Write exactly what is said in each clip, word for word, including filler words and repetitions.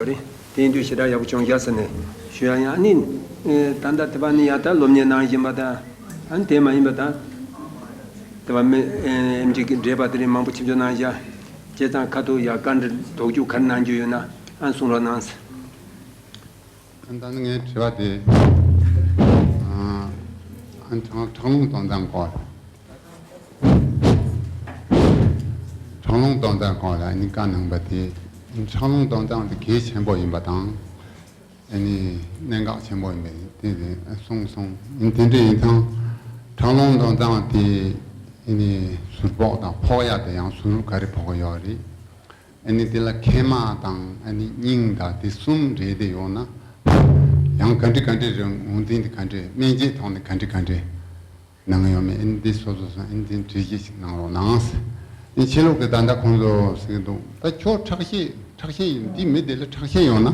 ཡོད་རེད། དེ་ཡིན་དུས་ཞེ་དྲག་ཡག་པོ་བྱུང་བཞག་ཟེར་ནས་ཞུ་ཡ་ཡང་ནི། ད་ལྟ་དེ་བ་ནི་ཡ་ད་སློབ་གཉེར་གནང་བཞིན་པ་དང་། ཨ་ནི་དེ་མ་ཡིན་པ་དང་། དེ་བ་མི་ཨེམ་ཆི་གི་འབྲེལ་པ་དེ་རིང་མང་པོ་ཆིབས་བསྒྱུར་གནང་བཞག་བྱས་ཙང་ཁ་ཐུག་ཡ་བཀའ་འདྲི་དོགས་གཅོད་ག་རེ་གནང་རྒྱུ་ཡོད་ན་ཨ་གསུང་རོགས་གནང་ཟེར། ད་ནི་ངའི་དྲི་བ་དེ། ཨ་ཁྲག་ཁྲག་རླུང་གཏོང་སྟངས་སྐོར། ཁྲག་རླུང་གཏོང་སྟངས་སྐོར་ལ་ནི་བཀའ་གནང་པ་དེ། ཁྲག་རླུང་གཏོང་སྟངས་དེ་གལ་ཆེན་པོ་ཡིན་པ་དང་། ཨ་ནི་གནད་འགག་ཆེན་པོ་ཡིན་པ་དེ་དེ་གསུངས་སོང་། ཡིན་དེ་འདྲ་ཡིན་ཙང་ཁྲག་རླུང་གཏོང་སྟངས་དེ་ཨ་ནི་ཟུར་ཕོག་དང་ཕོག་ཡ་དེ་ཡང་ཟུར་ག་རེ་ཕོག་གི་ཡོད་རེད། ཨ་ནི་དེ་ལ་མཁལ་མ་དང་ཨ་ནི་སྙིང་དང་དེ་གསུམ་རེད་དེ་ཡོང་ན། ཡང་ག་འདྲི་ག་འདྲི་རེད། ངོས་འཛིན་དེ་ག་འདྲི། སྨན་དཔྱད་ཐོག་ནས་ག་འདྲི་ག་འདྲི་གནང་ཡོད་མེད། ཨ་ནི་འདི་སོ་སོ་སོ་ཨ་ནི་འདི་འགྲེལ་བཤད་ཞིག་གནང་རོགས་གནང་། ཨ་ནི་ཕྱི་ལོགས་ཀྱི་ད་ལྟ་ཁོང་ཚོ་ཟེར་གི་འདུག་ད་ཁྱོད་ཁྲག་ཤེད་ཁྲག་ཤེད་ཡིན། འདི་མི་དེ་ལ་ཁྲག་ཤེད་ཡོད་ན། ཨ་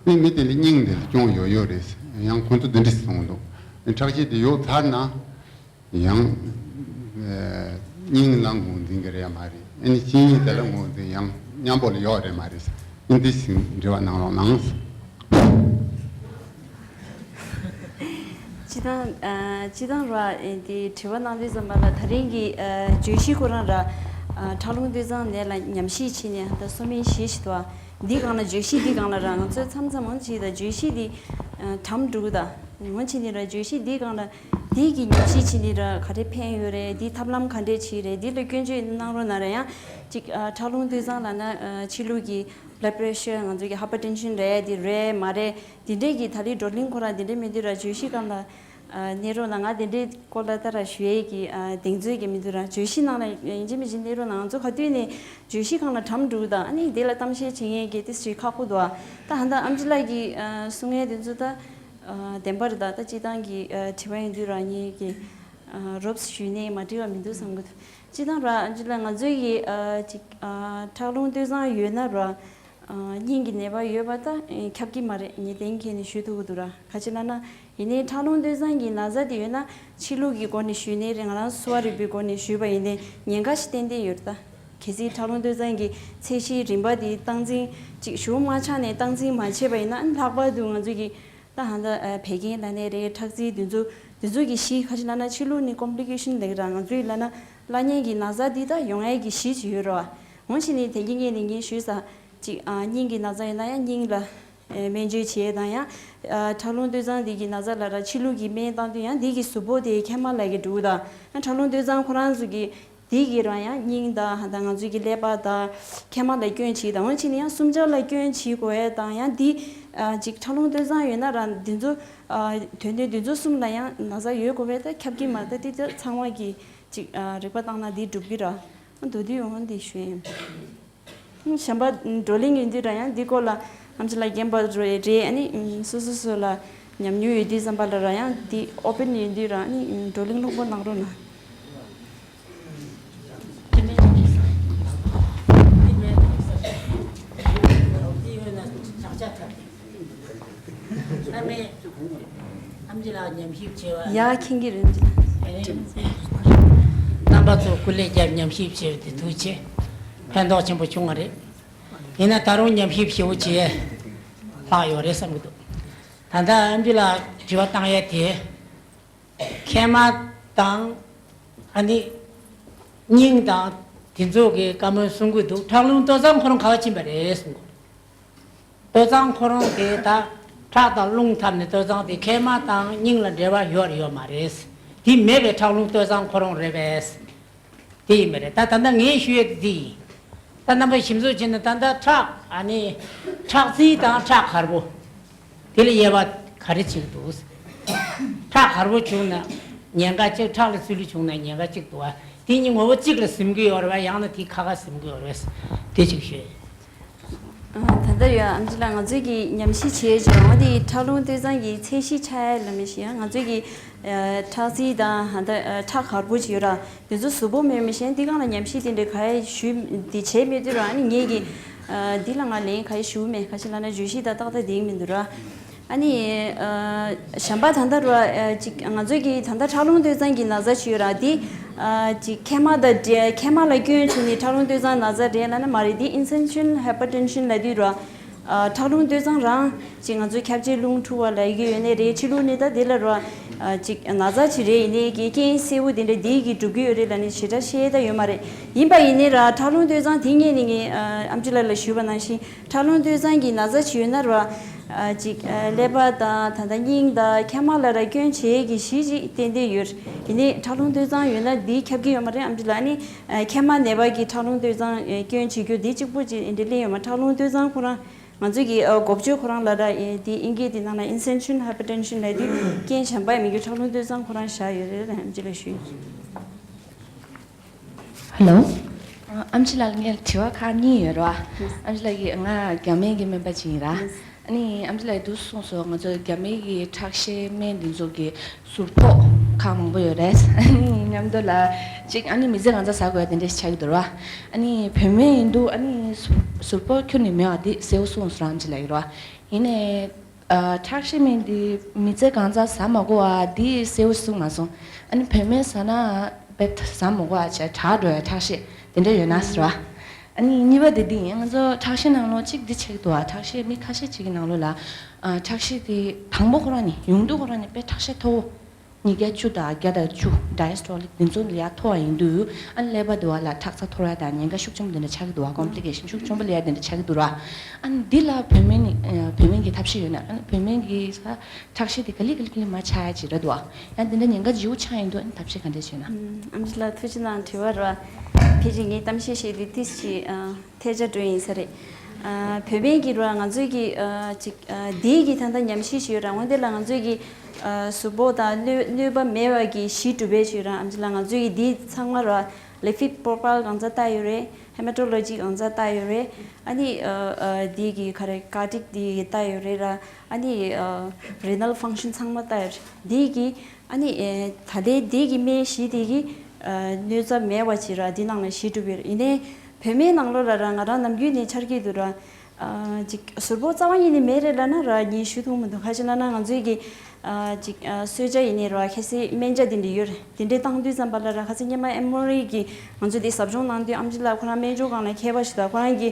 ནི་མི་དེ་ལ་སྙིང་དེ་ལ་སྐྱོན་ཡོད་ཡོད་རེད། ཡང་ཁོང་ཚོ་འདི་འདྲི་གསུངས་འདུག་ཨ་ནི་ཁྲག་ཤེད་དེ་ཡོད་ཚར་ན། ཡང་། ཨ། སྙིང་ལ་ངོས་འཛིན་གྱི་རེད་མ་རེད། ཨ་ནི་གཅིན་སྙི་དེ་ལ་ངོས་འཛིན་ཡང་མཉམ་པོ་ལ་ཡོད་རེད་མ་རེད། ཨ་ནི་འདི་ཞིག་འདྲི་བ་གནང་རོགས་གནང་། སྤྱི་བཏང་། ཨ། སྤྱི་བཏང་ར། ཨེ། འདི་དྲི་བ་གནང་དུས་ཙམ་པ་ལ་ད་རིང་གི། ཨ། བརྗོད་གཞི་ཁོ་རང་ར། ཨ། ཁྲག་རླུང་སྟོད་འཛིན་ནད་ལ་ཉམས་ཞིབ་བྱས་ནས་ད་གསོ་སྨན་བཞི་ཞིག་འདུག་འདི་སྒང་ལ་བརྗོད་གཞི་འདི་སྒང་ལ་ར་ང་ཚོས་མཚམས་མཚམས་འོང་ཅིག་ད་བརྗོད་གཞི་འདི། ཨ། གྲམ་འགྲོ་གི་ད། འོང་བྱས་ནས་ར་བརྗོད་གཞི་འདི་སྒང་ལ། འདི་གི་ཉམས་ཞིབ་བྱས་ནས་ར་ག་རེ་ཕན་ཡོད་རེད། འདི་ཐབས་ལམ་ག་འདྲས་བྱས་རེད། འདི་ལ་སྐྱོན་བརྗོད་གནང་རོགས་གནང་ར། ཡང་ཅིག་ཨ། ཁྲག་རླུང་སྟོད་འཛིན་ལབ་ན། ཨ། ཕྱི་ལུགས་ཀྱི་blood pressure ང་ཚོ་གི་hypertension རེད། འདི་རེད་མ་རེད། འདི་འདྲས་ཀྱི་ད་ལི་བགྲོ་གླེང་ཁོ་ར་འདི་འདྲས་མེད་དུས་ར་བརྗོད་གཞི་སྒང་ལ། ཨ། གནང་རོགས་གནང་། ང་འདི་འདྲས་སྐོར་ལ་ད་ར་ཞུ་ཡས་ཀྱི། ཨ། གདེང་ཚོད་ཀྱི་མེད་དུས་ར་བརྗོད་གཞི་ནང་ལ་ཡིན་གཅིག་མིན་གཅིག་གནང་རོགས་གནང་། ང་ཚོ་ག་དུས་ནས་བརྗོད་གཞི་སྒང་ལ་གྲམ་འགྲོ་གི་ད། ཨ་ནི་འདི་ལ་གཏམ་བཤད་བྱེད་མཁན་གྱི་ཏི་སི་ཁག་པོ་འདུག་ཨ། ད་ཧ་ད་ཨམ་ཅི་ལགས་ཀྱི། ཨ། གསུང་ཡས་དེ་ཚོ་ད། ཨ། བདེན་པ་རེད་ད། ད་སྤྱི་བཏང་གི། ཨ། དྲི་བ་ཡིན་དུས་རང་ཉིད་ཀྱི། ཨ། རོབ་ཞུས་ནས་མ་དྲི་བ་མི་འདུག་བསམ་གི་འདུག་སྤྱི་བཏང་ར་ཨ་ཅི་ལ་ང་ཚོའི་གི། ཨ། ཅིག་ཨ། ཁྲག་རླུང་སྟོད་འཛིན་ཡོད་ན་ར། ཨ། སྙིང་གི་ནད་པ་ཡོད་པ་ད་ཁྱབ་ཀྱི་མ་རེད། ངས་གཏན་འཁེལ་ནས་ཞུ་ཐུབ་གི་འདུག་ར། ག་ཅི་ལབ་ན། ཡིན་ནའི་ཁྲག་རླུང་སྟོད་འཛིན་གྱི་ན་ཚ་དེ་ཡོད་ན་ཕྱི་ལུགས་ཀྱི་སྒོ་ནས་ཞུས་ནའི་རེད། ང་རང་གསོ་བ་རིག་པའི་སྒོ་ནས་ཞུས་པ་ཡིན་ནའི་ཉེན་ཁ་ཞིག་ཏན་ཏན་ཡོད་རེད་ད། གལ་སྲིད་ཁྲག་རླུང་སྟོད་འཛིན་གྱི་ཚད་གཞིའི་རིམ་པ་དེ་སྟངས་འཛིན་ཅིག་ཞུ་མ་ཆགས་ནས་སྟངས་འཛིན་མ་བྱས་པ་ཡིན་ན། ཨ་ནི་ལྷག་པར་དུ་ང་ཚོ་གི། ད་ཧ་ད། ཨ། བད་ཀན་ལབ་ནའི་རེད། ཁྲག་རྩའི་དེ་ཚོ། དེ་ཚོ་གི་གཞི་ག་ཅི་ལབ་ན་ཕྱི་ལུགས་ནི་complication ལབ་ཀྱི་ར། ང་ཚོའི་ལབ་ན་བླ་གཉན་གྱི་ན་ཚ་འདི་ད་ཡོང་ཡས་ཀྱི་གཞི་ཅིག་ཡོད་ར། འོང་བྱས་ནས་དེ་གི་ངས་ནི་ངས་ཞུས་ས། ཅིག་ཨ། སྙིང་གི་ན་ཚ་ཡོད་ན་ཡང་སྙིང་ལ། ཨེ། སྨན་བཅོས་བྱེད་ཡས་དང་ཡང་། ཨ། ཁྲག་རླུང་སྟོད་འཛིན་འདི་གི་ན་ཚ་ལ་ར་ཕྱི་ལུགས་ཀྱི་སྨན་བཏང་དུས་ཡང་འདི་གི་གཟུགས་པོ་དེ་མཁལ་མ་ལ་གི་འགྲོ་གི་ད། ཨ། ཁྲག་རླུང་སྟོད་འཛིན་ཁོ་རང་ཚོ་གི། དེ་གི་རང་ཡང་སྙིང་དང་ད་ང་ཚོའི་གི་ཀླད་པ་དང་མཁལ་མ་ལ་སྐྱོན་བྱེད་དང་། འོན་ཕྱིན་ནས་ཡང་སུམ་ཆ་ལ་སྐྱོན་བྱེད་དགོས་ཡས་དང་ཡང་འདི། ཨ། ཅིག་ཁྲག་རླུང་སྟོད་འཛིན་ཡོད་ན་རང་འདི་ཚོ། ཨ། དོན་དོན་འདི་ཚོ་གསུམ་ལ་ཡང་ན་ཚ་ཡོད་དགོས་པས་ད་ཁྱབ་ཀྱི་མ་རེད་ད། འདི་ཚོ་ཚང་མ་གི་ཅིག་ཨ། རིག་པ་བཏང་ན་འདི་འགྲུབ་ཀྱི་ར། མདོར་བསྡུས་འོང་འདི་ཞུ་ཡིན། གཞན་པ་བགྲོ་གླེང་ཡོད་དུས་ར་ཡང་འདི་སྐོར་ལ་ཨམ་ཅི་ལགས་རྒན་པ་རེད། ཨ་ནི་སོ་སོ་སོ་ལ་ཉམས་མྱོང་ཡོད་དུས་ཙམ་པ་ལ་ར་ཡང་འདི་ཨོ་པན་ཡོད་དུས་ར་ཨ་ནི་བགྲོ་གླེང་ལྷུག་པོ་གནང་རོགས་གནང་། ཨ་མའི་ཨམ་ཅི་ལགས་ཉམས་ཞིབ་བྱས་པ། ཡ་མཁྱེན་གྱི་རེད། རྣམ་པ་ཚོ་སྐུ་ལས་བརྒྱབ་ཉམས་ཞིབ་བྱས་པ་དེ་ཐུགས་རྗེ་ཆེ། ཕན་ཐོགས་ཆེན་པོ་བྱུང་བ་རེད། ཡིན་ན་ད་རུང་ཉམས་ཞིབ་ཞེ་པོ་བྱེད་ལྷག་ཡོད་རེད་བསམ་གྱི་འདུག་ད་ལྟ་ཨམ་ཅི་ལགས་དྲི་བ་བཏང་ཡས་དེ། མཁལ་མ་དང་། ཨ་ནི། སྙིང་དང་། དེ་ཚོ་གི་བཀའ་མོལ་གསུང་གི་འདུག་ཁྲག་རླུང་སྟོད་འཛིན་ཁོ་རང་ག་པར་ཕྱིན་པ་རེད་གསུང་གི་འདུག་སྟོད་འཛིན་ཁོ་རང་དེ་ད་ཁྲག་དང་རླུང་ཐབས་ནས་སྟོད་འཛིན་དེ་མཁལ་མ་དང་སྙིང་ལ་འབྲེལ་བ་ཡོད་རེད་ཡོད་མ་རེད། དེ་མེད་པའི་ཁྲག་རླུང་སྟོད་འཛིན་ཁོ་རང་རེད་པས། དེ་ཡིན་པ་རེད། ད་ད་ལྟ་ངས་ཞུ་ཡས་དེ་འདི་ཡིན། ད་རྣམ་པ་ཞིབ་འཚོལ་བྱས་ན་ད་ལྟ་ཁྲག་ཨ་ནི་ཁྲག་རྩི་དང་ཁྲག་གར་པོ། དེ་ལ་དབྱེ་བ་ག་རེ་ཕྱེ་གི་འདུག་ཁྲག་གར་པོ་བྱུང་ན་ཉེན་ཁ་གཅིག་ཁྲག་ལ་ཚུལ་ལུ་བྱུང་ན་ཉེན་ཁ་གཅིག་འདུག་བ། དེ་གཉིས་ངོ་བོ་གཅིག་ལ་ཟིན་གྱི་ཡོད་རེད་བ། ཡང་ན་དེ་ཁ་ཁ་ཟིན་གྱི་ཡོད་རེད་བ། དེ་གཅིག་ཤོད། ཨ། ད་ལྟ་ཡོད་ཨམ་ཅི་ལགས་ང་ཚོས་ཀྱི་ཉམས་ཞིབ་བྱས་བྱས་འོ་དེ་ཁྲག་རླུང་སྟོད་འཛིན་གྱི་ཚད་གཞི་ཆགས་ཡ་ལ་མི་ཤེས་ཡ། ང་ཚོས་ཀྱི་ཨ། ཁྲག་རྩི་དང་ད་ལྟ་ཨ། ཁྲག་གར་པོ་ཅིག་ཡོད་ར། དེ་ཚོ་གཟུགས་པོ་མེད་མི་ཤེས་འདི་སྒང་ལ་ཉམས་ཞིབ་དེ་འདྲའི་ག་ཡེ་ཞུས་འདི་བྱས་མེད་དུས་ར། ཨ་ནི་ངས་ཀྱི་ཨ། འདི་ལ་ང་ལན་ག་ཡེ་ཞུ་མེད། ག་ཅི་ལབ་ན་བརྗོད་གཞི་ད་ཏག་ཏག་འདིང་མི་འདུག་ར། ཨ་ནི་ཨ། གཞན་པ་ད་ལྟ་ར་ཨ། ཅིག་ང་ཚོས་ཀྱི་ད་ལྟ་ཁྲག་རླུང་སྟོད་འཛིན་གྱི་ན་ཚ་ཅིག་ཡོད་ར། འདི་ཨ། ཅིག་མཁལ་མ་དང་འབྲེལ་མཁལ་མ་ལ་སྐྱོན་བྱུང་ནས་ཁྲག་རླུང་སྟོད་འཛིན་ན་ཚ་རེད་ལབ་ན་མ་རེད། འདི་essential hypertension ལབ་དུས་ར། ཨ་ཁྲག་རླུང་སྟོད་འཛིན་རང་ཅིག་ང་ཚོའི་ཁྱབ་བྱེད་རླུང་འཁྲུགས་པ་ལབ་ཀྱི་ཡོད་ནའི་རེད། ཕྱི་རླུང་ནི་ད་དེ་ལ་རོ། ཨ་ཅིག་ན་ཚ་ཅིག་རེད། ཡིན་ནའི་གི་རྐྱེན་གསལ་པོ་དེ་འདྲ་དེའི་གི་སྒྲུབ་ཀྱི་ཡོད་རེད་ལབ་ནས་ཞེ་དྲག་བཤད་ད་ཡོད་མ་རེད། ཡིན་པ་ཡིན་ནའི་ར་ཁྲག་རླུང་སྟོད་འཛིན་དེ་སྔོན་ནས་ངས་ཨ་ཨམ་ཆི་ལགས་ལ་ཞུས་པ་ནང་བཞིན་ཁྲག་རླུང་སྟོད་འཛིན་གྱི་ན་ཚ་ཅིག་ཡོད་ན་རོ། ཨ་ཅིག་ཨ་ཀླད་པ་དང་ད་ལྟ་སྙིང་དང་མཁལ་མ་ལ་ར་སྐྱོན་བྱེད་ཀྱི་གཞི་ཅིག་ཏན་ཏན་ཡོད། ཡིན་ནའི་ཁྲག་རླུང་སྟོད་འཛིན་ཡོད་ན་འདི་ཁྱབ་ཀྱི་ཡོད་མ་རེད། ཨམ་ཆི་ལགས་ཨ་ནི་ཨ་མཁལ་མ་ནད་པ་གི་ཁྲག་རླུང་སྟོད་འཛིན་ཨ་སྐྱོན་བྱེད་རྒྱུ་འདི་གཅིག་པུ་ཅིག་འདི་གླེང་ཡོད་མ། ཁྲག་རླུང་སྟོད་འཛིན་ཁོ་རང་ང་ཚོས་ཀྱི་ཨ་འགོ་བརྗོད་ཁོ་རང་ལ་ར་ཨེ་འདི་ཨིན་སྐད་དེ་ནང་ལ་essential hypertension ལབ་དུས་རྐྱེན་གཞན་པ་ཡང་མི་འགྱུར། ཁྲག་རླུང་སྟོད་འཛིན་ཁོ་རང་བཞག་ཡོད་རེད་ལབ་ཨམ་ཆི་ལགས་ཞུས། ཧེ་ལོ། ཨ་ཨམ་ཆི་ལགས་ལ་ངས་དྲི་བ་ཁག་གཉིས་ཡོད་ར། ཨམ་ཆི་ལགས་ཀྱིས་ང་རྒྱ་སྨན་གྱི་སྨན་པ་ཅིག་ཡིན་ར། ཨ་ནི་ཨམ་ཆི་ལགས་ཀྱིས་འདུག་གསུངས་སོང་། ང་ཚོ་རྒྱ་སྨན་གྱི་ཁྲག་ཤེད་སྨན་འདི་ཚོ་གི་ཟུར་ཕོག་ཁག་མང་པོ་ཡོད་རེད། ཨ་ནི་མཉམ་དུ་ལ་ཅིག་ཨ་ནི་མི་ཚེ་གང་ཚ་ཟ་དགོས་ཡ་དེ་འདྲ་ཞིག་ཆགས་ཀྱི་འདུག་ར། ཨ་ནི་བུད་མེད་ཡིན་དུས་ཨ་ནི་ཟུར་ཟུར་ཕོག་ཁྱོན་ནས་མེད་པ་འདི་གསལ་པོ་གསུངས་སོང་ར། ཨམ་ཆི་ལགས་ཀྱིས་ར། ཡིན་ནའི། ཨ་ཁྲག་ཤེད་སྨན་འདི་མི་ཚེ་གང་ཚ་ཟ་མ་དགོས་པ་འདི་གསལ་པོ་གསུངས་མ་སོང་། ཨ་ནི་བུད་མེད་ཟ་ན་དཔེ་ཟ་མ་དགོས་པ་བྱས་དྲག་འགྲོ་ཡ་ཁྲག་ཤེད་དེ་འདྲ་ཡོད་ན་ཟེར་བ། ཨ་ནི་གཉིས་པ་དེ་འདི་ཡིན། ང་ཚོ་ཁྲག་ཤེད་ནང་ལོགས་གཅིག་འདི་ཆགས་འདུག་བ། ཁྲག་ཤེད་མི་ཁ་ཤས་ཅིག་གི་ནང་ལོགས་ལ་ཨ་ཁྲག་ཤེད་དེ་དང་པོ་ཁོ་རང་ནི་ཡོང་དུས་ཁོ་རང་ནི་དཔེ་ཁྲག་ཤེད་མཐོ་བོ། ཉིས་བརྒྱ་བཅུ་དང་བརྒྱ་དང་བཅུ་diastolic འདི་ཚོ་ལས་ཡག་མཐོ་བ་ཡིན་དུས། ཨ་ནི་ཀླད་པ་འདི་བ་ལ་ཁྲག་རྩ་འཐོར་ཡ་དང་ཉེན་ཁ་ཤུགས་ཆེན་པོ་འདི་འདྲ་ཆགས་ཀྱི་འདུག་བ། complication ཤུགས་ཆེན་པོ་སླེབས་ཡ་འདི་འདྲ་ཆགས་ཀྱི་འདུག་ར། ཨ་ནི་འདི་ལ་བུད་མེད་ནི་ཨ་བུད་མེད་ཀྱི་ཐབས་ཤེས་ཡོད་ན། ཨ་ནི་བུད་མེད་ཀྱི་ས་ཁྲག་ཤེད་དེ་ག་ལེ་ག་ལེ་ག་ལེ་མར་ཆག་ཡ་ཅིག་རེད་འདུག་བ། ཡང་འདི་འདྲ་ཉེན་ཁ་ལྗིད་པོ་ཆགས་ཡོང་དུས་ཨ་ནི་ཐབས་ཤེས་ག་འདྲ་བྱས་ན། ཨམ་ཆི་ལགས་ཐུགས་རྗེ་གནང་། དྲི་བ་ར། ཕལ་ཆེར་ངས་གཏམ་བཤད་བཤད་དུས་ཏིས་ཅིག་ཨ། ཐལ་ཆ་འགྲོ་ཡིན་ས་རེད། ཨ་བུད་མེད་ཀྱི་རོ་ང་ཚོའི་གི་ཨ་ཅིག་ཨ་འདིའི་གི་ད་ལྟ་ཉམས་ཞིབ་ཞིག་ཡོད་ར། འོན་ཏེ་ལ་ང་ཚོའི་གི་ཨ་གཟུགས་པོ་དང་གནོད་གནོད་པ་མེད་པ་གི་གཞི་གྲུབ་པའི་ཆོས་ར། ཨམ་ཆི་ལགས་ང་ཚོའི་གི་འདི་ཚང་མ་ར་lipid profile གང་ཚ་ལྟ་ཡོད་རེད། hematology གང་ཚ་ལྟ་ཡོད་རེད། ཨ་ནི་ཨ་ཨ་འདི་གི་ག་རེ་cardiac འདི་གི་ལྟ་ཡོད་རེད་ར། ཨ་ནི་ཨ་renal function ཚང་མ་ལྟ་ཡོད་རེད། འདི་གི་ཨ་ནི་ཨེ་ད་ལྟའི་འདི་གི་སྨན་གཞི་དེ་གི་ཨ་གནོད་འཚེ་མེད་པ་ཅིག་ར་འདི་ནང་ལ་གཞི་གྲུབ་ཡོད་རེད། ཡིན་ནའི་བུད་མེད་ནང་ལོགས་ལ་ར་ང་རང་ནམ་རྒྱུན་ནས་འཆར་གྱི་འདུག་ར། ཨ་ཅིག་ཟུར་ཕོག་རྩ་བ་ཉིད་ནས་མེད་རེད་ལབ་ན་ར་ངས་ཞུ་ཐུབ་མི་འདུག་ག་ཅི་ལབ་ན་ང་ཚོའི་གི་ཨ་ཅིག་ཨ་གསོལ་ཇ་ཡིན་ནའི་ར་ཁ་སའི་སྨན་ཇ་དེ་འདྲ་ཡོད་རེད། དེ་འདྲའི་བཏང་དུས་ཙམ་པ་ལ་ར་ཁ་སའི་སྔོན་མ་ཨེམ་ཨར་ཨའི་གི་ང་ཚོ་དེ་ཟབ་སྦྱོང་གནང་དུས་ཨམ་ཆི་ལགས་ཁོ་རང་སྨན་སྦྱོང་ཁང་ལ་མཁས་པ་ཞིག་དང་ཁོ་རང་གི་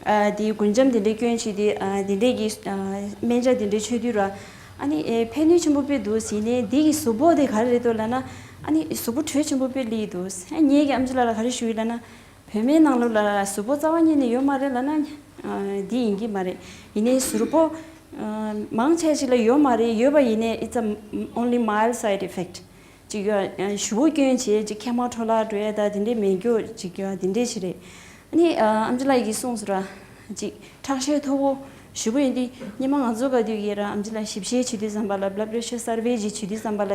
ཨ་དེའི་རྒུན་འབྲུམ་དེ་འདྲའི་སྐྱོན་བྱས་ཏེ་ཨ་དེ་འདྲའི་གི་ཨ་སྨན་ཇ་དེ་འདྲའི་མཆོད་དུས་ར། ཨ་ནི་ཨེ་ཕན་ནུས་ཆེན་པོ་དཔེ་འདུག་ཟེར་ནས་འདི་གི་གཟུགས་པོ་དེ་ག་རེ་རེད་འདུག་ལབ་ན། ཨ་ནི་གཟུགས་པོ་དྲོད་ཆེན་པོ་དཔེ་སླེབས་འདུག་ཨ་ངས་ཀྱི་ཨམ་ཆི་ལགས་ལ་ག་རེ་ཞུ་ཡི་ལབ་ན། བུད་མེད་ནང་ལོགས་ལ་གཟུགས་པོ་རྩ་བ་ཉིད་ནས་ཡོད་མ་རེད་ལབ་ན། ཨ་འདི་ཡིན་གྱི་མ་རེད། ཡིན་ནའི་གཟུགས་པོ་ཨ་མང་ཆེ་ཞིག་ལ་ཡོད་མ་རེད། ཡོད་པ་ཡིན་ནའི་it's a only mild side effect ཅིག་ཡོད། ཨ་ཞེ་པོ་སྐྱོན་བྱས་ཅིག་མཁལ་མ་འཕྲོ་བརླག་འགྲོ་ཡ་ད་དེ་འདྲའི་མེད་རྒྱུ་ཅིག་ཡོད། དེ་འདྲའི་ཞིག་རེད། ཨ་ནི་ཨ་ཨམ་ཆི་ལགས་ཀྱིས་གསུངས་སོང་ར། ཅིག་ཁྲག་ཤེད་མཐོ་པོ་ཞེ་པོ་ཡིན་དུས་སྔོན་མ་ང་ཚོ་ག་དུས་ཡིན་ར་ཨམ་ཆི་ལགས་ཞིབ་བཤེར་བྱེད་དུས་ཙམ་པ་ལ་blood pressure survey ཅིག་བྱེད་དུས་ཙམ་པ་ལ་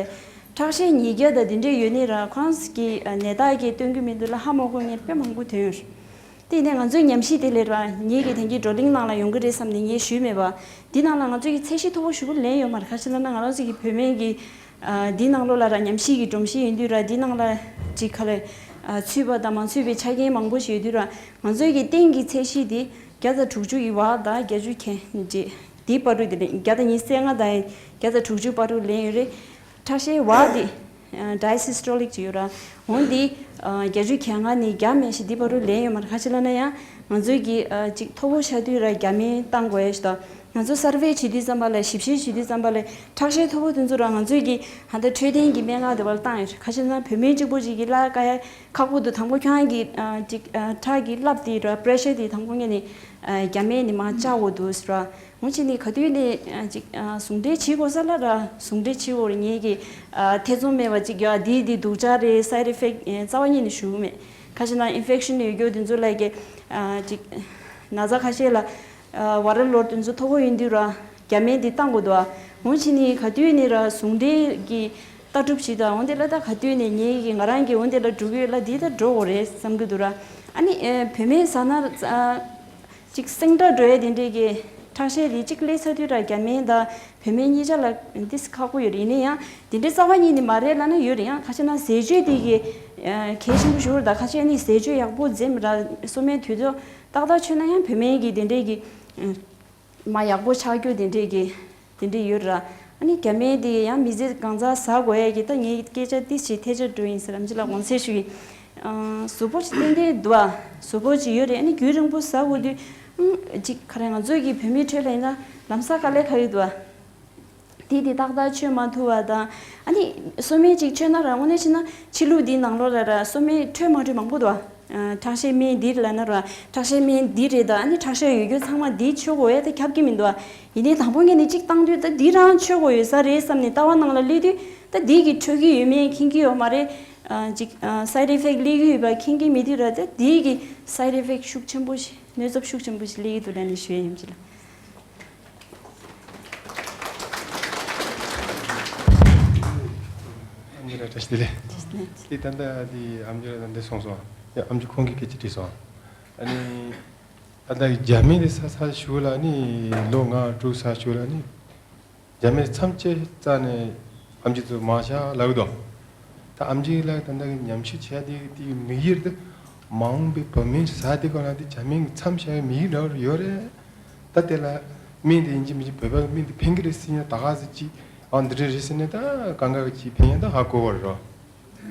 ཁྲག་ཤེད་ཉིས་བརྒྱ་དང་དེ་འདྲས་ཡོད་ནི་ར་ཁོང་གི་ཨ་ནད་རྟགས་ཀྱིས་སྟོན་གྱི་མི་འདུག་ལབ་ཧ་མ་གོ་མཁན་དཔེ་མང་པོ་ཐོན་ཡོད་རེད། དེ་ཡིན་ནའི་ང་ཚོའི་ཉམས་ཞིབ་དེ་ལས་ར་ངེད་ཀྱི་དེང་གི་བགྲོ་གླེང་ནང་ལ་ཡོང་གི་རེད་བསམ་ནས་ངས་ཞུས་མེད་པ། འདི་ནང་ལ་ང་ཚོ་གི་ཚད་གཞི་མཐོ་པོ་ཞེ་པོ་ལེན་ཡོད་མ་རེད། ག་ཅི་ལབ་ན་ང་རང་ཚོ་གི་བུད་མེད་ཀྱི་ཨ་འདི་ནང་ལོགས་ལ་ར་ཉམས་ཞིབ་ཀྱི་སྒྲོམ་གཞི་ཡིན་དུས་ར་འདི་ནང་ལ་ཅིག་ག་ལེ་ཨ་ཚུད་པ་དང་མ་ཚུད་པའི་ཆ་རྐྱེན་མང་པོ་ཞིག་ཡོད་དུས་ར་ང་ཚོའི་གི་སྟེང་གི་ཚད་གཞི་དེ་བརྒྱ་དང་དྲུག་ཅུ་ཡི་བར་དང་བརྒྱད་ཅུ་གྱ་འདི་བར་དུ་དེ་ལེན། བརྒྱ་དང་ཉི་ཤུ་རྩ་ལྔ་དང་བརྒྱ་དང་དྲུག་ཅུ་བར་དུ་ལེན་ཡོད་རེད། ཁྲག་ཤེད་བར་དེ་ཨ་diastolic ཅིག་ཡོད་ར། འོན་ཏེ་ཨ་བརྒྱད་ཅུ་གྱ་ལྔ་ནས་བརྒྱ་མན་ཞིག་འདི་བར་དུ་ལེན་ཡོད་མ་རེད། ག་ཅི་ལབ་ན་ཡང་ང་ཚོའི་གི་ཨ་ཅིག་མཐོ་པོ་ཆགས་དུས་ར་བརྒྱ་མན་བཏང་དགོས་ཡ་ཞིག་དང་། ང་ཚོ་survey བྱེད་དུས་ཙམ་པ་ལ་ཞིབ་བཤེར་བྱེད་དུས་ཙམ་པ་ལ་ཁྲག་ཤེད་མཐོ་པོ་དེ་ཚོ་ར་ང་ཚོའི་གི་ཧ་ད་འཕྲོད་བསྟེན་གྱི་སྨན་ཁང་དེ་བར་བཏང་ཡོད་རེད། ག་ཅི་ལབ་ན་བུད་མེད་གཅིག་པོ་ཅིག་གི་བརླག་དཀའ་ཡ་ཁག་པོ་འདུག་དང་པོ་ཁྱོད་རང་གི་ཨ་ཅིག་ཨ་ཁྲག་གི་རླབས་དེ་ར་pressure དེ་དང་པོ་ངེད་ནས་ཨ་བརྒྱ་མན་ནས་མར་བཅག་དགོས་འདུག་ཟེར་ར། འོ་ཅི་ནི་ག་དུས་ནས་ཨ་ཅིག་ཨ་ཟུང་འབྲེལ་བྱེད་དགོས་ས་ལ་ར་ཟུང་འབྲེལ་བྱེད་དགོས་རེད། ངེད་ཀྱི་ཨ་ཐེ་ཚོམ་མེད་པ་ཅིག་ཡ་འདི་འདི་སྡུག་ཅག་རེད། side effect ཨེ་རྩ་བ་ཉིད་ནས་ཞུ་གི་མེད། ཁ་ཤས་ན་infection ཡོད་རྒྱུ་དེ་ཚོ་ལ་གི་ཨ་ཅིག་ན་ཚ་ཁ་ཤས་ལ་ཨ་viral load དེ་ཚོ་མཐོ་པོ་ཡིན་དུས་ར་བརྒྱ་མན་འདི་བཏང་དགོས་འདུག་ཨ། འོ་ཅི་ནི་ག་དུས་ནས་ར་ཟུང་འབྲེལ་གྱི་ལྟ་གྲུབ་བྱེད་དང་། འོ་དེ་ལ་ད་ག་དུས་ནས་ངེད་ཀྱི་ང་རང་གི་འོ་དེ་ལ་འགྲོ་གི་ཡོད་ལ་འདི་ད་འགྲོ་དགོས་རེད་བསམ་གི་འདུག་ར། ཨ་ནི་ཨེ་བུད་མེད་ཟ་ན་ཨ། ཅིག་སེང་དྲག་འགྲོ་ཡ་དེ་འདྲས་ཀྱི་ཁྲག་ཤེད་དེ་གཅིག་སླེབས་ཚར་དུས་ར་རྒྱ་སྨན་དང་བོད་སྨན་གཉིས་ཆ་ལ་ཏིས་ཁག་པོ་ཡོད་རེད། ཡིན་ན་ཡང་དེ་འདྲས་རྩ་བ་ཉིད་ནས་མ་རེད་ལབ་ན་ཡོད་རེད། ཡང་ཁ་ཤས་ན་ཟས་སྤྱོད་དེ་གི་ཨ་གལ་ཆེན་པོ་ཞིག་རེད། ད་ཁ་ཤས་ནི་ཟས་སྤྱོད་ཡག་པོ་འཛེམ་ར་སོ་སྨན་དུས་ཚོད་ཏག་ཏག་མཆོད་ན་ཡང་བོད་སྨན་གྱི་དེ་འདྲས་ཀྱི་ཨ་མ་ཡག་པོ་ཆགས་རྒྱུ་དེ་འདྲས་ཀྱི་དེ་འདྲས་ཡོད་ར། ཨ་ནི་རྒྱ་སྨན་དེ་ཡང་མི་ཚེ་གང་ཚ་ཟ་དགོས་ཡ་གི་ད་ངའི་སྐད་ཆ་ཏིས་ཅིག་ཐལ་ཆ་འགྲོ་ཡིན་ཟེར། ཨམ་ཆི་ལགས་དགོངས་སེལ་ཞུ་ཡིན། ཨ་གཟུགས་པོ་ཅིག་ཏན་ཏན་འདུག་ཨ། གཟུགས་པོ་ཅིག་ཡོད་རེད། ཨ་ནི་རྒྱུན་རིང་པོ་ཟ་དགོས་དུས་ ཨང་། ཅིག་ག་རེ་ང་ཚོའི་གི་བོད་མིའི་ཁྲོད་ལ་ཡིན་ན་ལམ་སང་དཀའ་ལས་ཁག་ཡོད་འདུག་བ། དེ་དེ་ཏག་ཏག་མཆོད་མ་ཐུབ་པ་དང་། ཨ་ནི་སོ་སྨན་ཅིག་མཆོད་ན་རང་དངོས་གནས་བྱས་ན་ཕྱི་ལུགས་འདིའི་ནང་ལོགས་ལ་ར་སོ་སྨན་འཕྲོད་མ་འཕྲོད་མང་པོ་འདུག་བ། ཁྲག་ཤེད་སྨན་འདི་ལབ་ན་ར་ཁྲག་ཤེད་སྨན་འདི་རེད། ད་ཨ་ནི་ཁྲག་ཤེད་ཡོད་རྒྱུ་ཚང་མ་འདི་མཆོད་དགོས་ཡ་ད་ཁྱབ་ཀྱི་མི་འདུག་བ། ཡིན་ནའི་དང་པོ་ངས་ནི་གཅིག་བཏང་དུས་ད་འདི་རང་མཆོད་དགོས་ཡོད་ས་རེད་བསམ་ནས་ལྟ་བ་ནང་ལ་སླེབས་དུས་ད་འདི་གི་འཕྲོད་ཀྱི་ཡོད་མེད་མཁྱེན་གྱི་ཡོད་མ་རེད། ཅིག་side effect་སླེབས་ཀྱི་ཡོད་པ་མཁྱེན་གྱི་མེད་དུས་ར་ད་འདི་གི་side effect་ཤུགས་ཆེན་པོ་ཞིག་གནོད་ཚབས་ཤུགས་ཆེན་པོ་ཞིག་སླེབས་ཀྱི་འདུག་ལབ་ནས་ཞུ་ཡ་ཡིན་ཅི་ལ། ཨ་མྱེས་ལགས་བཀྲ་ཤིས་བདེ་ལེགས། དེ་ད་ལྟ་དེ་ཨ་མྱེས་ལགས་ད་འདི་གསུངས་སོང་། ཡ་ཨ་མྱེས་ཁོང་གིས་སྐད་ཆ་དྲིས་སོང་། ཨ་ནི་ད་ལྟ་རྒྱ་མི་དེ་ས་ས་ཞུ་ལ་ནི་ལོ་ལྔ་དྲུག་ས་ཞུ་ལ་ནི་རྒྱ་མི་མཚམས་བཅད་རྩ་ནས་ཨ་མྱེས་ཚོ་མ་བཞག་ལབ་འདུག་ད་ཨ་མྱེས་ལགས་ད་ལྟ་གི་ཉམས་ཞིབ་བྱས་དེ་དེ་གི་དམིགས་ཡུལ་དེ་མ་འོངས་པའི་བོད་མི་ས་དེ་ག་ལ་དེ་རྒྱ་མི་མཚམས་བཞག་གི་དམིགས་ཡུལ་འདྲ་བོ་ཡོད་རེད། ད་དེ་ལ་སྨན་དེ་ཡིན་གཅིག་མིན་གཅིག་བོད་པ་གི་སྨན་དེ་ཕན་གི་རེད་ཟེར་ཡ་ད་ག་ཟེར་གཅིག་ཨ་འདི་འདྲ་རེད་ཟེར་ནས་ད་གང་ག་གི་གཅིག་ཕན་ཡ་ད་ཧ་གོ་བ་རེད་རོ།